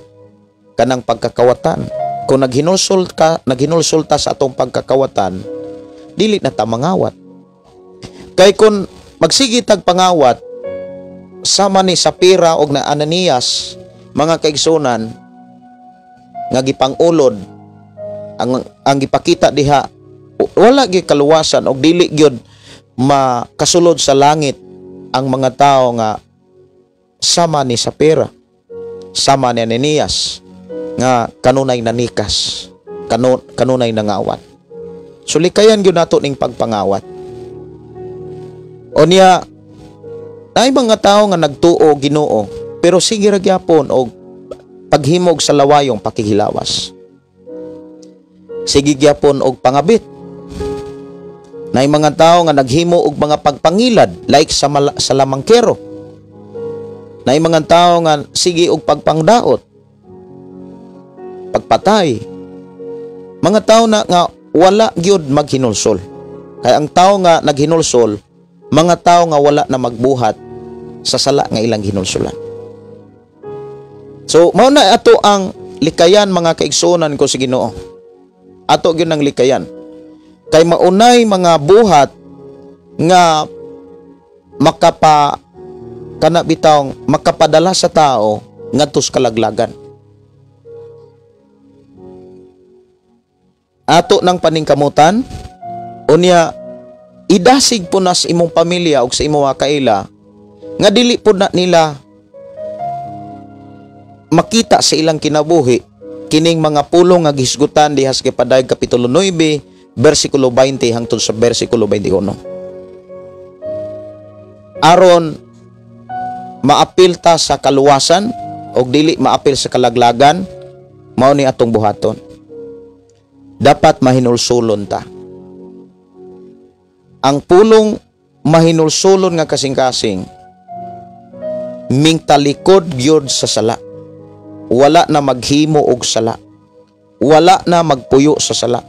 kanang pagkakawatan. Kung naghinulsol ka, naghinulsol ta sa atong pagkakawatan, dili na ta mangawat. Kay kung magsige tag pangawat sama ni Sapira og na Ananias, mga kaigsunan, nga gipangulod ang gipakita diha, wala gyud kaluwasan og dili gyud makasulod sa langit ang mga tao nga sama ni Sapira, sama ni Ananias, nga kanunay nanikas, kanunay nangawat. So likayan gyud nato ning pagpangawat. O niya, naay mga tao nga nagtuo Ginoo pero sige ra gyapon og paghimog sa lawayong pakihilawas. Sige gyapon og pangabit. Naay mga tao nga naghimo og mga pagpangilad like sa sa lamangkero. Naay mga tao nga sige og pagpangdaot, pagpatay. Mga tao na nga wala gyud maghinulsol. Kay ang tao nga naghinulsol, mga tao nga wala na magbuhat sa sala nga ilang hinulsulan. So mao na ato ang likayan mga kaigsuonan ko sa Ginoo. Ato gyud ang likayan. Kay maunay mga buhat nga makapa kana bitawng makapadala sa tao ngadto sa kalaglagan. Ato nang paningkamutan, unya idasig po na sa imong pamilya o sa imong kaila nga dili po na nila makita sa ilang kinabuhi kining mga pulong nga gihisgutan diha sa Gipadayag kapitulo 9 bersikulo 20 hangtod sa bersikulo 21. Aron maapil ta sa kaluwasan og dili maapil sa kalaglagan, mao ni atong buhaton. Dapat mahinulsulon ta. Ang pulong mahinulsulon nga kasing-kasing mingtalikod gyud sa sala. Wala na maghimo og sala. Wala na magpuyo sa sala.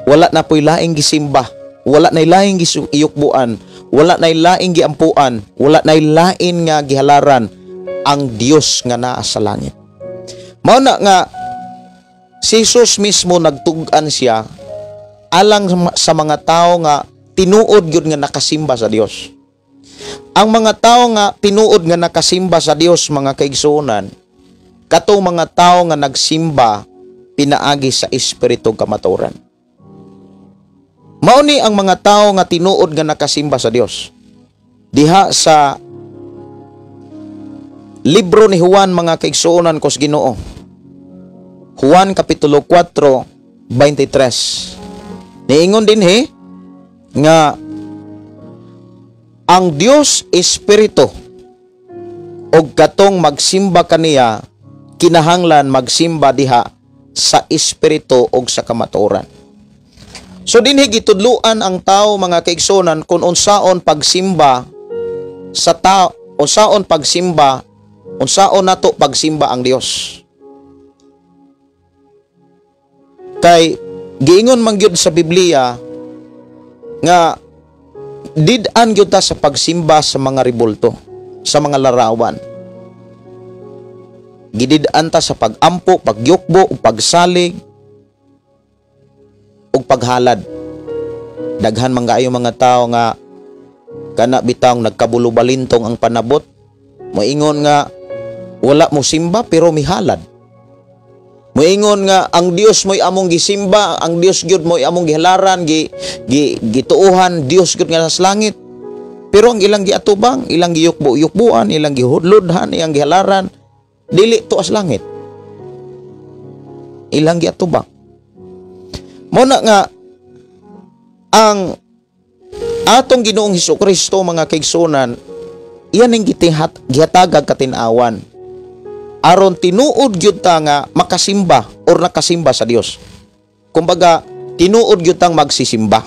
Wala na po'y laing gisimba. Wala na laing iyukbuan. Wala na laing giampuan. Wala na lain nga gihalaran ang Dios nga naa sa langit. Mao na nga si Jesus mismo nagtug-an siya alang sa mga tao nga tinuod gyud nga nakasimba sa Dios. Ang mga tao nga tinuod nga nakasimba sa Dios, mga kaigsuonan, katong mga tao nga nagsimba pinaagi sa espiritu kamatuoran. Mao ni ang mga tao nga tinuod nga nakasimba sa Dios. Diha sa libro ni Juan, mga kaigsuonan ko sa Ginoo, Juan kapitulo 4:23. Niingon dinhi nga ang Dios espiritu og katong magsimba kaniya kinahanglan magsimba diha sa espiritu og sa kamatuoran. So dinhi gitudluan ang tao, mga kaigsuonan, kung unsaon pagsimba sa tao, unsaon pagsimba, unsaon nato pagsimba ang Dios. Kay giingon man gyud sa Biblia nga did-an gyud ta sa pagsimba sa mga ribulto, sa mga larawan. Gidid-an ta sa pag-ampo, pagyukbo, ug pagsalig ug paghalad. Daghan man kaayo mga tao nga kana bitawng nagkabulubalintong ang panabot, moingon nga wala mo simba pero mihalad. Moingon nga ang Dios mo'y among gisimba, ang Dios gyud mo'y among gihalaran, gituohan, Dios gyud nga sa langit. Pero ang ilang giatubang, ilang giyukbo-yukbuan, ilang gihudlodhan, ilang gihalaran, dili to as langit. Ilang giatubang. Mo na nga ang atong Ginoong Hesukristo, mga kaigsuonan, Iyan ang gihatagag katin-awan aron tinuod gyud ta nga makasimba or nakasimba sa Dios. Kumbaga, tinuod gyud tang magsisimba.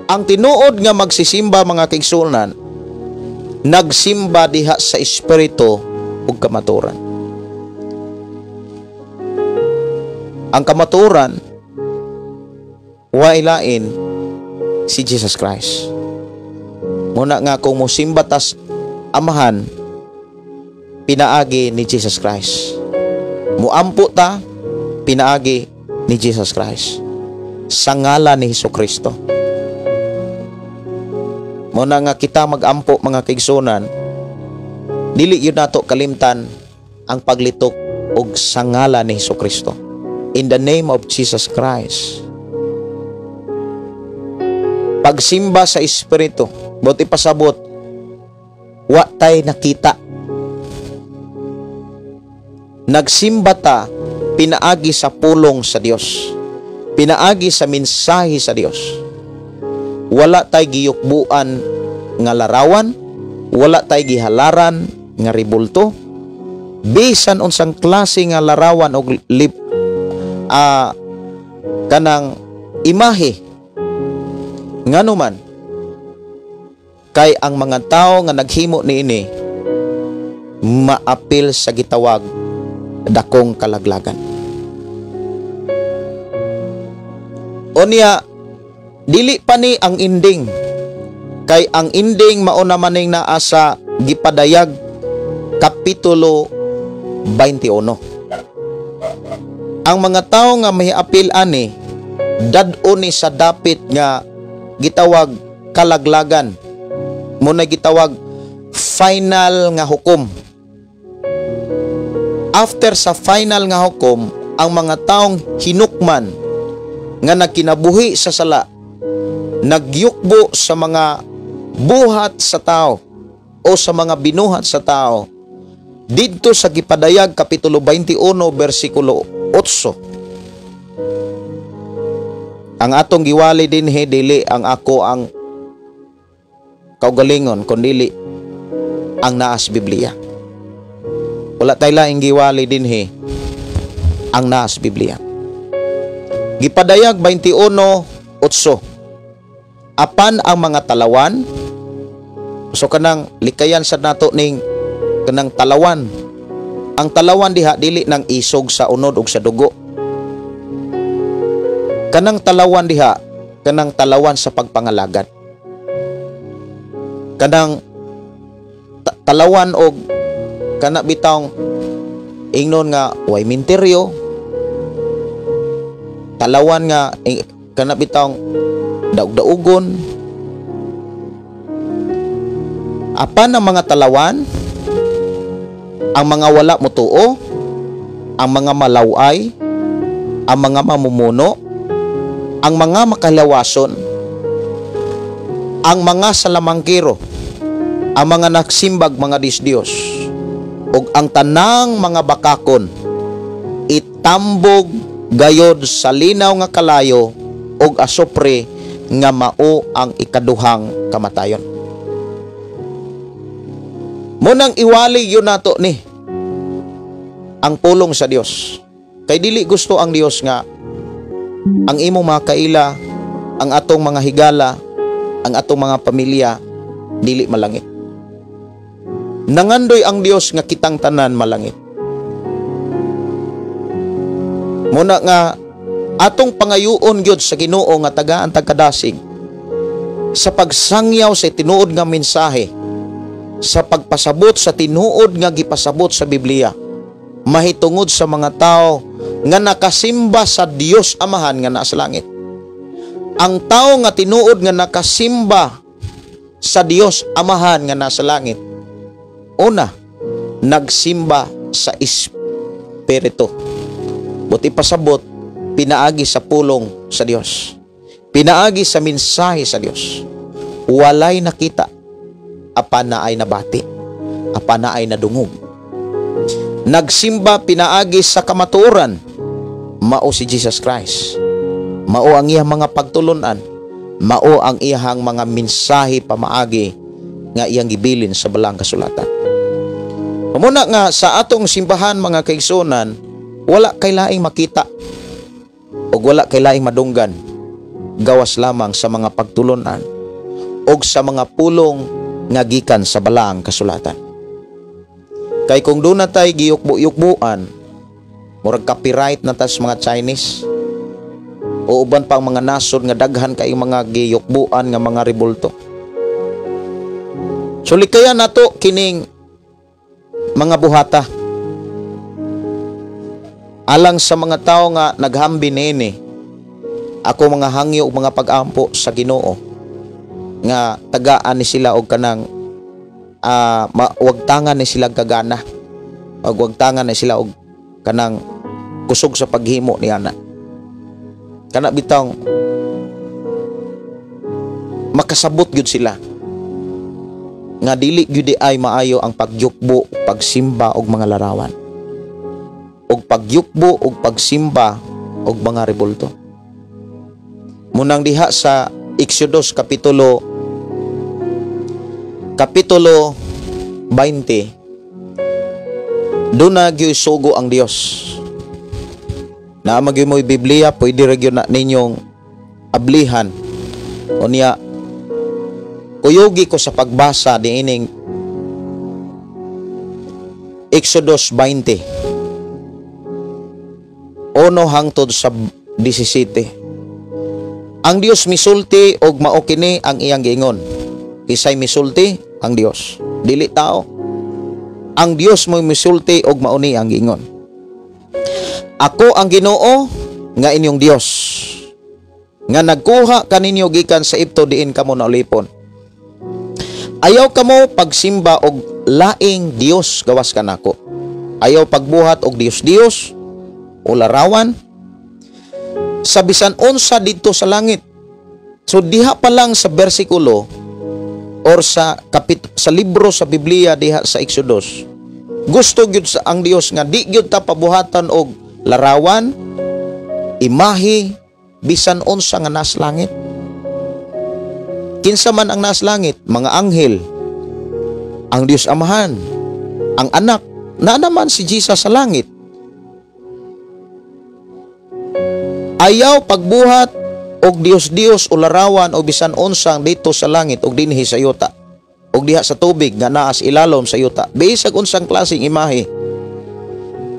Ang tinuod nga magsisimba, mga kaigsuonan, nagsimba diha sa espiritu ug kamatuoran. Ang kamatuoran way lain si Jesus Christ. Muna nga kung mosimba tas Amahan, pinaagi ni Jesus Christ. Muampo ta, pinaagi ni Jesus Christ. Sa ngalan ni Hesukristo. Muna nga kita magampo, mga kaigsunan, dili yun nato kalimtan ang paglitok og sa ngalan ni Hesukristo. In the name of Jesus Christ. Pagsimba sa Espiritu, buot ipasabot, wa tay nakita. Nagsimba ta pinaagi sa pulong sa Dios, pinaagi sa mensahe sa Dios. Wala tay giyukbuan nga larawan, wala tay gihalaran nga ribulto. Bisan unsang klase nga larawan og kanang imahe, nganuman kay ang mga tao nga naghimo niini maapil sa gitawag dakong kalaglagan. Unya, dili pa ni ang ending, kay ang ending mao na maning naa sa gipadayag kapitulo 21. Ang mga tao nga miapil ani dad-on ni sa dapit nga gitawag kalaglagan, muna gitawag final nga hukom. After sa final nga hukom, ang mga taong hinukman nga nagkinabuhi sa sala, nagyukbo sa mga buhat sa tao o sa mga binuhat sa tao, didto sa gipadayag kapitulo 21 bersikulo 8. Ang atong giwali dinhi dili ang ako ang kaugalingon, kundili ang naas Biblia. Wala tay laing giwali dinhi ang naas Biblia. Gipadayag 21:8. Apan ang mga talawan, so kanang likayan sa nato ning kanang talawan. Ang talawan diha dili nang isog sa unod ug sa dugo. Kanang talawan diha, kanang talawan sa pagpangalagad. Kanang talawan og kana bitawng ingnon nga way minteryo, talawan nga kana bitawng daug-daugon. Apan ang mga talawan, ang mga wala motuo, ang mga malaway, ang mga mamumuno, ang mga makalawason, ang mga salamangkero, ang mga nagsimbag mga disdiyos, ug ang tanang mga bakakon, itambog gayod sa linaw nga kalayo ug asupre nga mao ang ikaduhang kamatayon. Munang iwali yun nato ni ang pulong sa Dios. Kay dili gusto ang Dios nga ang imong mga kaila, ang atong mga higala, ang atong mga pamilya dili malangit. Nangandoy ang Dios nga kitang tanan malangit. Muna nga atong pangayuon gyud sa Ginoo nga tagaan tagkadasig sa pagsangyaw sa tinuod nga mensahe, sa pagpasabot sa tinuod nga gipasabot sa Biblia, mahitungod sa mga tao nga nakasimba sa Dios Amahan nga naa sa langit. Ang tao nga tinuod nga nakasimba sa Dios Amahan nga naa sa langit, una, nagsimba sa Espiritu. Buti pasabot, pinaagi sa pulong sa Dios, pinaagi sa mensahe sa Dios. Walay nakita, apan na ay nabati, apan na ay nadungog. Nagsimba pinaagi sa kamatuoran, mao si Jesus Christ, mao ang iyang mga pagtulunan, Mao ang iyahang mga mensahe pamaagi nga iyang gibilin sa balang kasulatan. Muna nga sa atong simbahan, mga kaigsunan, wala kay laing makita ug wala kay laing madunggan gawas lamang sa mga pagtulunan og sa mga pulong nga gikan sa balaang kasulatan. Kay kung doon na tay giyukbo-yukbuan, murag copyright na tas mga Chinese o uban pang mga nasod nga daghan kay mga giyukbuan nga mga rebulto. So likayan nato kining mga buhata. Alang sa mga tao nga naghambi niini, ako mga hangyo ug mga pag-ampo sa Ginoo nga tagaan ni sila og kanang wagtangan ni sila kagana, og wagtangan ni sila og kanang kusog sa paghimo ni ana. Kana bitawng makasabot gyud sila nga dili gyud di ay maayo ang pagyukbo, pagsimba og mga larawan, og pagyukbo og pagsimba og mga rebulto. Munang diha sa Exodus kapitulo 20, doon na gyud sugo ang Dios. Naa man gyud mo'y Biblia, pwede ra gyud na ninyong ablihan. Unya kuyugi ko sa pagbasa niining Exodus 20 uno hangtod sa 17. Ang Dios misulti og mao kini ang iyang giingon. Kisay misulti? Ang Dios, dili tao. Ang Dios mo misulti og mao ni ang giingon. Ako ang Ginoo nga inyong Dios nga nagkuha kaninyo gikan sa Egypto diin kamo naulipon. Ayaw kamo pagsimba og laing Dios gawas kanako. Ayaw pagbuhat og Dios-Dios o larawan sa bisan unsa didto sa langit. So diha pa lang sa bersikulo or sa sa libro sa Biblia diha sa Exodus, gusto gyud sa ang Dios nga di gyud ta pabuhatan og larawan, imahe, bisan unsa nga nas langit. Kinsa man ang nas langit? Mga anghel, ang Dios Amahan, ang Anak, na naman si Jesus sa langit. Ayaw pagbuhat og Dios-Dios o larawan o bisan unsang dito sa langit og dinhi sa yuta og diha sa tubig nga naa sa ilalom sa yuta. Bisag unsang klaseng imahe,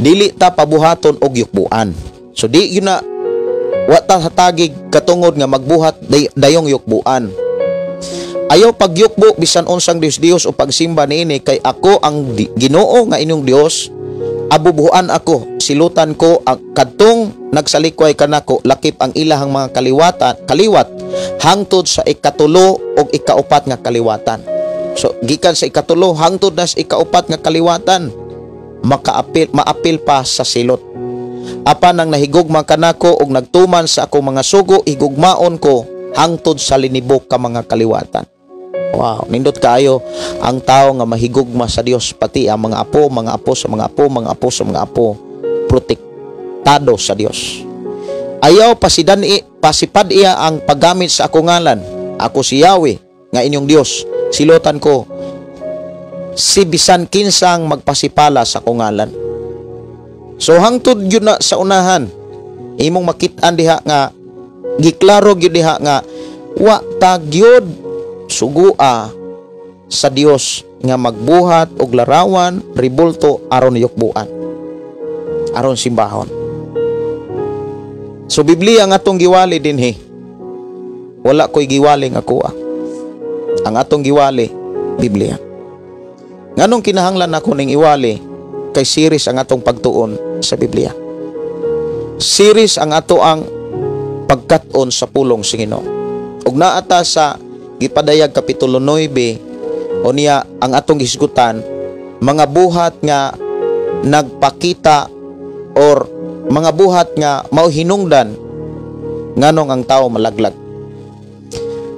dili ta pabuhaton og yukbuan. So di yun na wa ta hatagig katungod nga magbuhat dayong yukbuan. Ayaw pagyukbo bisan unsang Dios-Dios o pagsimba niini, kay ako ang Ginoo nga inyong Dios, abubuhan ako, silutan ko ang kadtong nagsalikway kanako, lakip ang ilahang mga kaliwat hangtod sa ikatulo og ikaupat nga kaliwatan. So gikan sa ikatulo hangtod na sa ikaupat nga kaliwatan, maapil pa sa silot. Apan ang nahigugma kanako og nagtuman sa akong mga sugo, higugmaon ko hangtod sa linibok ka mga kaliwatan. Wow, nindot kaayo ang tao nga mahigugma sa Dios, pati ang mga apo, mga apo sa mga apo, mga apo sa mga apo, protektado sa Dios. Ayaw pasipad iya ang paggamit sa akong ngalan. Ako si Yahweh nga inyong Dios. Silotan ko si bisan kinsang magpasipala sa akong ngalan. So hangtod gyud na sa unahan, imong makit-an diha nga giklaro gyud diha nga wa ta gyud sugua sa Dios nga magbuhat og larawan, rebulto aron yukbuan, aron simbahon. So Biblia ang atong giwali dinhi. Wala ko'y giwali nga kuha. Ang atong giwali, Biblia. Nganong kinahanglan ako ning iwali? Kay series ang atong pagtuon sa Biblia. Series ang ato ang pagkat-on sa pulong sa Ginoo. Ug naa ta sa gipadayag kapitulo 9, o niya ang atong hisgutan mga buhat nga nagpakita or mga buhat nga mao hinungdan nganong ang tao malaglag.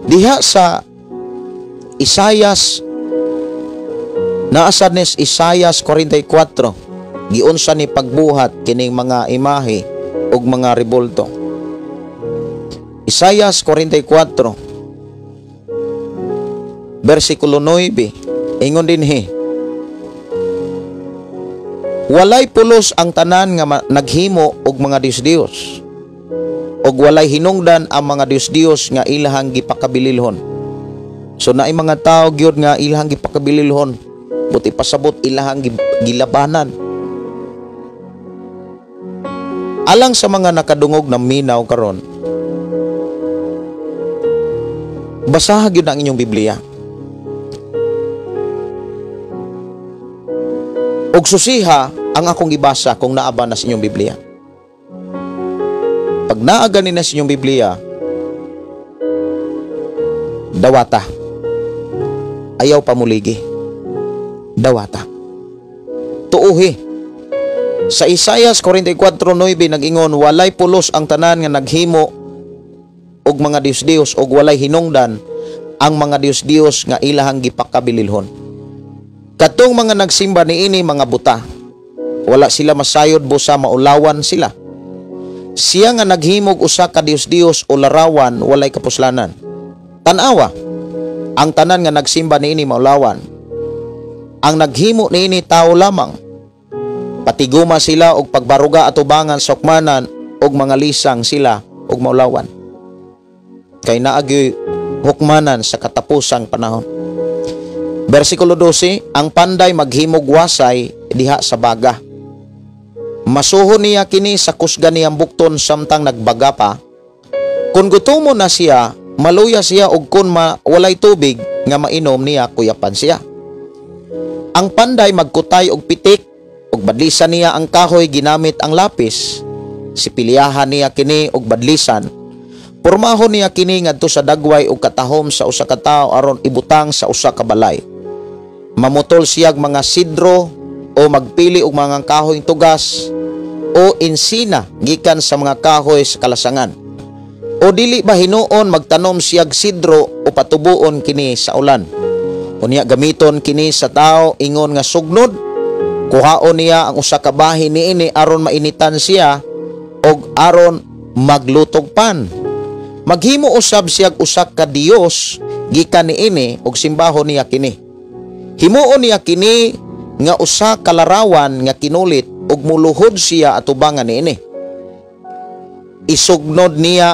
Diha sa Isayas, naasad nis Isayas 44, giunsa ni pagbuhat kining mga imahe ug mga rebulto. Isayas 44 versikulo 9, ingon dinhi, "Walay pulos ang tanan nga naghimo og mga Dios-Dios, og walay hinungdan ang mga Dios-Dios nga ilahang gipakabililhon." So naay mga tao gyud nga ilahang gipakabililhon, buti pasabot ilahang gilabanan. Alang sa mga nakadungog na minaw karon, basaha gyud ang inyong Biblia. Og susiha ang akong gibasa kung naa ba na sa inyong Biblia. Pag naa gani na sa inyong Biblia, dawata. Ayaw pamuligi. Dawata. Tuuhi. Sa Isaias 44:9 nag-ingon, "Walay pulos ang tanan nga naghimo og mga Dios-Dios, og walay hinungdan ang mga Dios-Dios nga ilahang gipakabililhon. Katong mga nagsimba niini mga buta, wala sila masayod busa maulawan sila. Siya nga naghimog usa ka Dios-Dios o larawan, walay kapuslanan. Tan-awa, ang tanan nga nagsimba niini maulawan. Ang naghimo niini tao lamang. Patiguma sila og pagbaruga atubangan sa hukmanan, og mga lisang sila og maulawan." Kay naagyoy hukmanan sa katapusang panahon. Versikulo 12, "Ang panday maghimog wasay diha sa baga. Masuho niya kini sa kusgan niyang bukton samtang nagbaga pa. Kung gutomo na siya, maluya siya, og kun walay tubig nga mainom niya, kuyapan siya. Ang panday magkutay og pitik, og badlisan niya ang kahoy ginamit ang lapis. Sipilyahan niya kini og badlisan. Pormahon niya kini ngadto sa dagway og katahom sa usa ka tawo aron ibutang sa usa ka balay. Mamutol siyag mga sidro o magpili og mga kahoy tugas o insina gikan sa mga kahoy sa kalasangan. O dili ba hinuon magtanom siyag sidro o patubuon kini sa ulan? Unya gamiton kini sa tao ingon nga sugnod. Kuhaon niya ang usa ka bahin niini aron mainitan siya og aron maglutog pan. Maghimo usab siyag usa ka Dios gikan niini og simbahon niya kini. Himuon niya kini nga usa ka larawan nga kinulit ug muluhod siya atubangan niini. Isugnod niya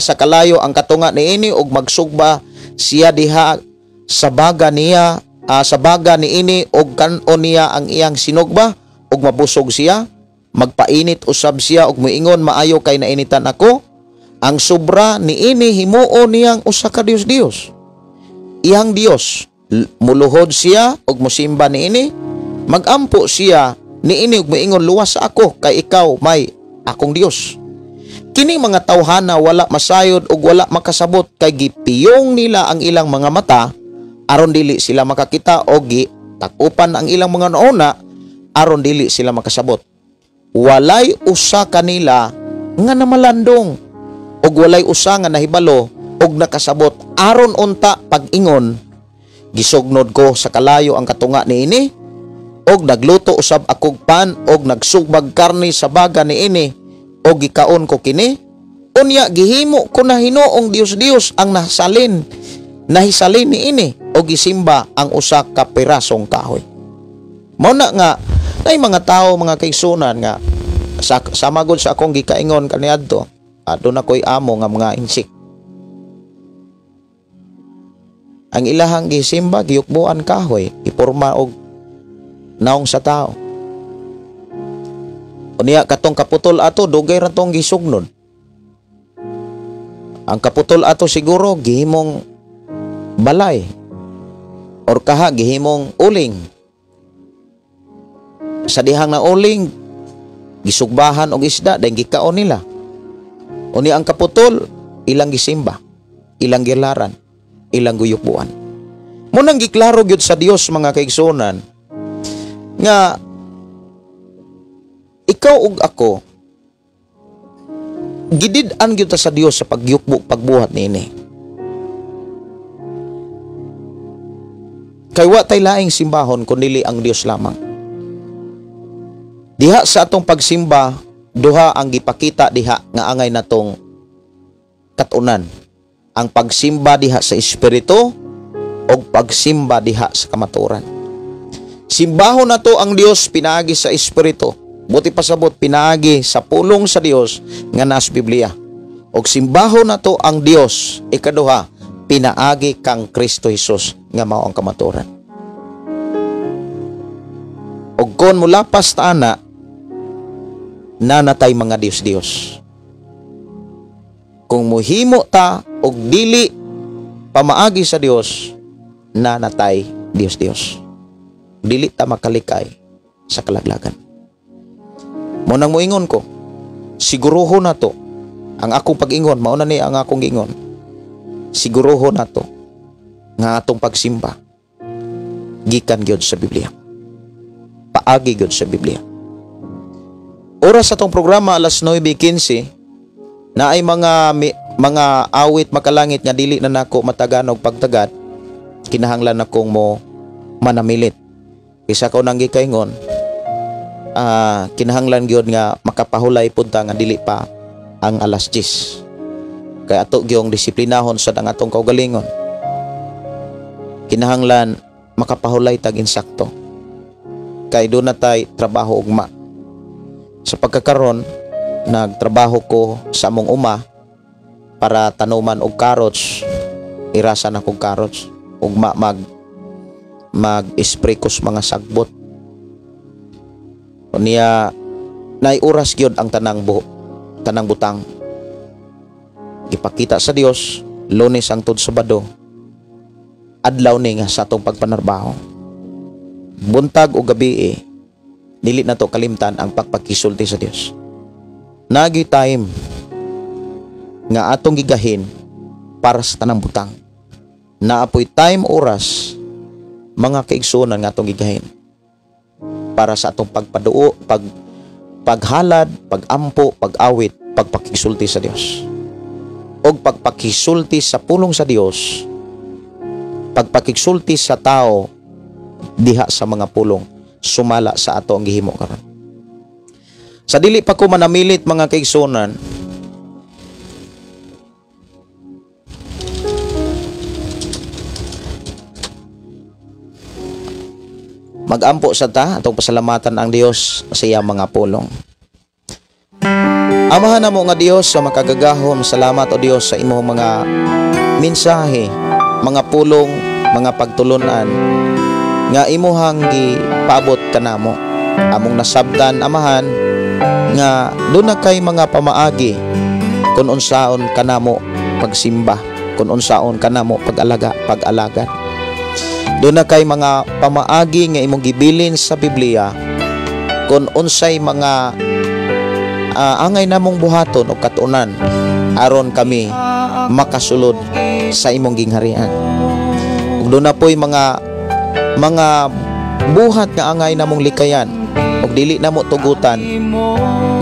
sa kalayo ang katunga niini ug magsugba siya diha sa baga niya, sa baga niini og kan-on niya ang iyang sinugba ug mabusog siya. Magpainit usab siya ug moingon, maayo kay nainitan ako. Ang sobra niini himuon niyang usa ka Dios-Dios. Iyang Dios, muluhod siya ug mosimba niini. Magampo siya niini ug moingon, luwas ako kay ikaw may akong Dios. Kini mga tawhana wala masayod ug wala makasabot kay gipiyong nila ang ilang mga mata aron dili sila makakita o gitakupan ang ilang mga nauna aron dili sila makasabot. Walay usa kanila nga namalandong ug walay usa nga nahibalo og nakasabot aron unta pag-ingon, gisugnod ko sa kalayo ang katunga niini og nagluto usab akog pan og nagsugbag karni sa baga niini og gikaon ko kini. Unya gihimo ko na hinuong Dios-Dios ang nahisalin niini og gisimba ang usa ka pirasong kahoy." Mao na nga nay mga tawo, mga kaigsunan, nga sama gud sa akong gikaingon kaniadto, aduna ko'y amo nga mga insik. Ang ilahang gisimba giyukbuan kahoy, iporma og naong sa tao. Unya katong kaputol ato dugay ra tong gisugnod. Ang kaputol ato siguro gihimong balay or kaha gihimong uling. Sa dihang na uling gisugbahan og isda dahil gikaon nila. Unya ang kaputol ilang gisimba, ilang gilaran, ilang guyukbuan. Munang giklaro gyud sa Dios, mga kaigsuonan, nga ikaw ug ako gidid-an gyud ta sa Dios sa pagyukbo, pagbuhat niini. Kay wa tay laing simbahon kundi ang Dios lamang. Diha sa atong pagsimba, duha ang gipakita diha nga angay natong katunan. Ang pagsimba diha sa espiritu o pagsimba diha sa kamatuoran. Simbahon nato ang Dios pinaagi sa espiritu. Buti pasabot pinaagi sa pulong sa Dios nga nas Biblia. Og simbahon nato ang Dios ikaduha pinaagi kang Kristo Hesus nga mao ang kamatuoran. Og kon mulapas ta ana, nanatay mga Dios-Dios. Kung muhimo ta og dili pamaagi sa Dios, nanatay Dios-Dios. Dili ta makalikay sa kalaglagan. Mo nang moingon ko, siguruho na to ang akong pag-ingon, mao na ni ang akong giingon. Siguruho na to nga atong pagsimba gikan gyud sa Biblia. Paagi gyud sa Biblia. Oras sa atong programa alas 9:15 na ay mga awit makalangit nga dili na nako mataganog pagtagad, kinahanglan akong mo manamilit. Isa ko nang gikaingon, kinahanglan gyud nga makapahulay punta nga dili pa ang alas 10. Kay ato gyong disiplinahon sa ang atong kaugalingon. Kinahanglan makapahulay tag insakto. Kay doon na tay trabaho ugma. Sa pagkakaron, nagtrabaho ko sa among uma para tanuman og carrots. Irasan akong carrots. Ugma mag-spray ko sa mga sagbot. O niya, naiuras gyud ang tanang butang. Ipakita sa Dios, Lunes hangtod Sabado, adlaw ni nga sa atong pagpanarbaho. Buntag o gabi dili na to kalimtan ang pagpakisulti sa Dios. Nagi time nga atong gigahin para sa tanang butang. Naapoy time oras mga kaigsuonan nga atong gigahin para sa atong pagpaduo, paghalad, pagampo, pag-awit, pagpakisulti sa Dios. Og pagpakisulti sa pulong sa Dios, pagpakisulti sa tao diha sa mga pulong sumala sa ato ang gihimo karon. Sa dili pa ko manamilit mga kaigsuonan, magampo sa ta atong pasalamatan ang Dios sa iyang mga pulong. Amahan namo nga Dios sa makagagahom, salamat o Dios sa imong mga mensahe, mga pulong, mga pagtulunan nga imuhang gipaabot kanamo. Among nasabtan, Amahan, nga duna kay mga pamaagi kun unsaon kanamo pagsimba, kun unsaon kanamo pag-alaga, pag-alagad. Duna kay mga pamaagi nga imong gibilin sa Biblia kun unsay mga angay namong buhaton o katunan aron kami makasulod sa imong gingharian. Ug duna poy mga buhat nga angay namong likayan ug dili namo tugutan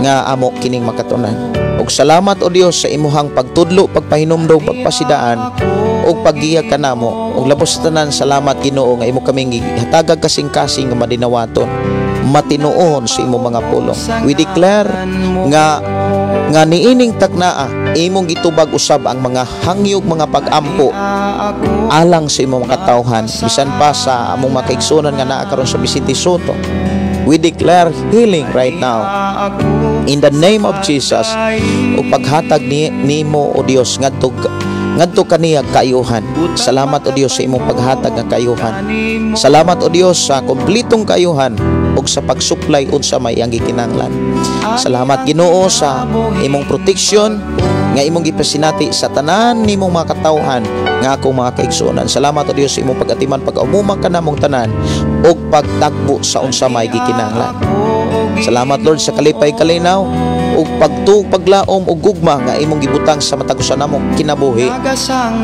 nga amo kining makatunan. Ug salamat o Dios sa imuhang pagtudlo, pagpahinumdom, pagpasidaan ug paggiya kanamo. Ug labos sa tanan, salamat Ginoo nga imo kaming gihatagag kasing-kasing nga madinawaton, matinuohon sa imong mga pulong. We declare nga niining taknaa imong gitubag usab ang mga hangyog mga pag-ampo alang sa imong mga katawhan, bisan pa sa among mga kaigsuonan nga naa karon sa Vicente Sotto. We declare healing right now in the name of Jesus. Ug paghatag nimo o Dios ngadto kaniya kaayuhan. Salamat o Dios sa imong paghatag nga kaayuhan. Salamat o Dios sa kompletong kaayuhan ug sa pagsuplay unsa may iyang gikinahanglan. Salamat Ginoo sa imong protection nga imong gipasinati sa tanan nimong mga katawhan nga akong mga kaigsuonan. Salamat o Dios sa imong pag-atiman, pag-umuma kanamong tanan ug pagtagbo sa unsa may gikinahanglan. Salamat Lord sa kalipay kalinaw ug pagtuog paglaom ug gugma nga imong gibutang sa matag usa namong kinabuhi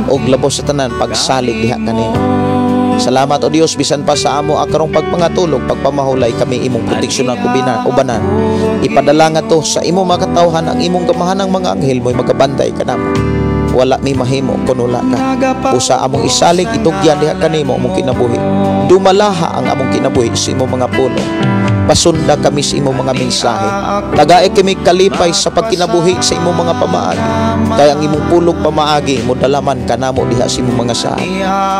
ug labos sa tanan pagsalig diha kanimo. Salamat o Dios bisan pa sa amo akarong pagpangatulog, pagpamahulay kami imong proteksyon ang ubanan. Ipadala nga to sa imong mga katawhan ang imong gamahanang mga anghel mo'y magabantay kanamo. Wala mi mahimo kun wala ka. Usa among isalig, itugyan diha kanimo among kinabuhi. Dumalaha ang among kinabuhi sa imong mga pulong. Pasunda kami sa imong mga mensahe. Tagai kami kalipay sa pagkinabuhi sa imong mga pamaagi. Kay ang imong pulong pamaagi modala man kanamo diha sa imong mga saad.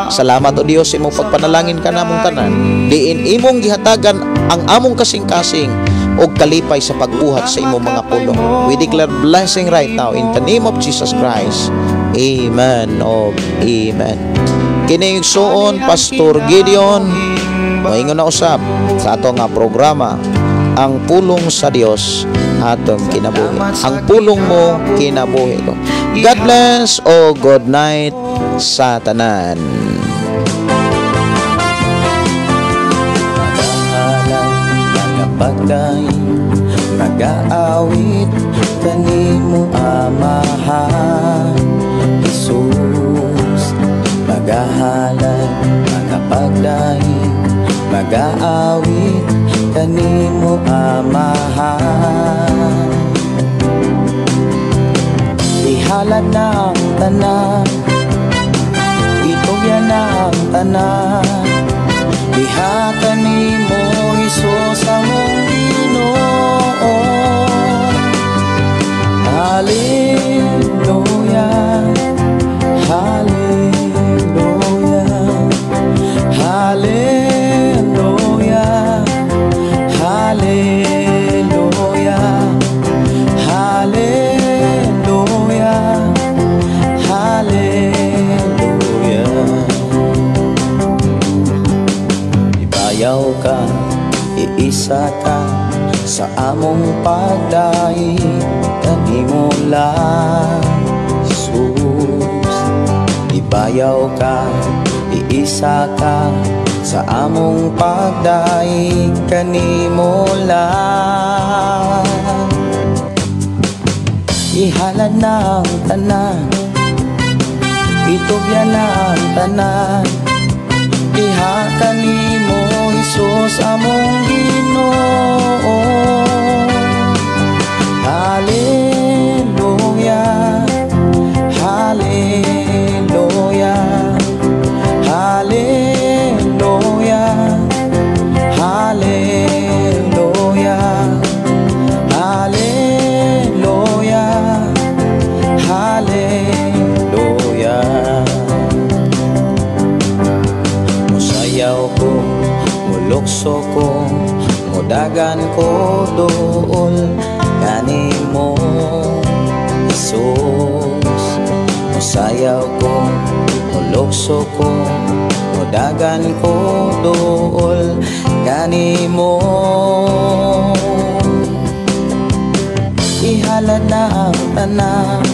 Salamat, O Dios, sa imong pagpanalangin kanamong tanan. Diin imong gihatagan ang among kasing-kasing og kalipay sa pagbuhat sa imong mga pulong. We declare blessing right now in the name of Jesus Christ. Amen o amen. Kini igsuon, Pastor Gideon, moingon na usab sa ato nga programa, Ang Pulong sa Dios Atong Kinabuhi. Ang pulong mo, kinabuhi ko. God bless o good night sa tanan. Magahalay, magapagdaig, magaawit kanimo, Amahan Jesus. Magahalay, magapagdaig, magaawit kanimo, Amahan. Ihalad na ang tanan, itugyan na ang tanan diha kanimo, Hesus, among Ginoo. Hallelujah, Hallelujah, Hallelujah, Hallelujah, Hallelujah, Hallelujah. Ibayaw ka, iisa ka sa among pagdaig kanimo lang, Jesus. Ibayaw ka, iisa ka sa among pagdaig kanimo lang. Ihalad na ang tanan, itugyan na ang tanan diha kanimo, Hesus, among Ginoo. Hallelujah, Hallelujah, Hallelujah, Hallelujah, Hallelujah, Hallelujah. Musayaw ko, mulukso ko, mudagan ko duol kanimo, Jesus. Musayaw ko, mulukso ko, mudagan ko duol kanimo. Ihalad na ang tanan.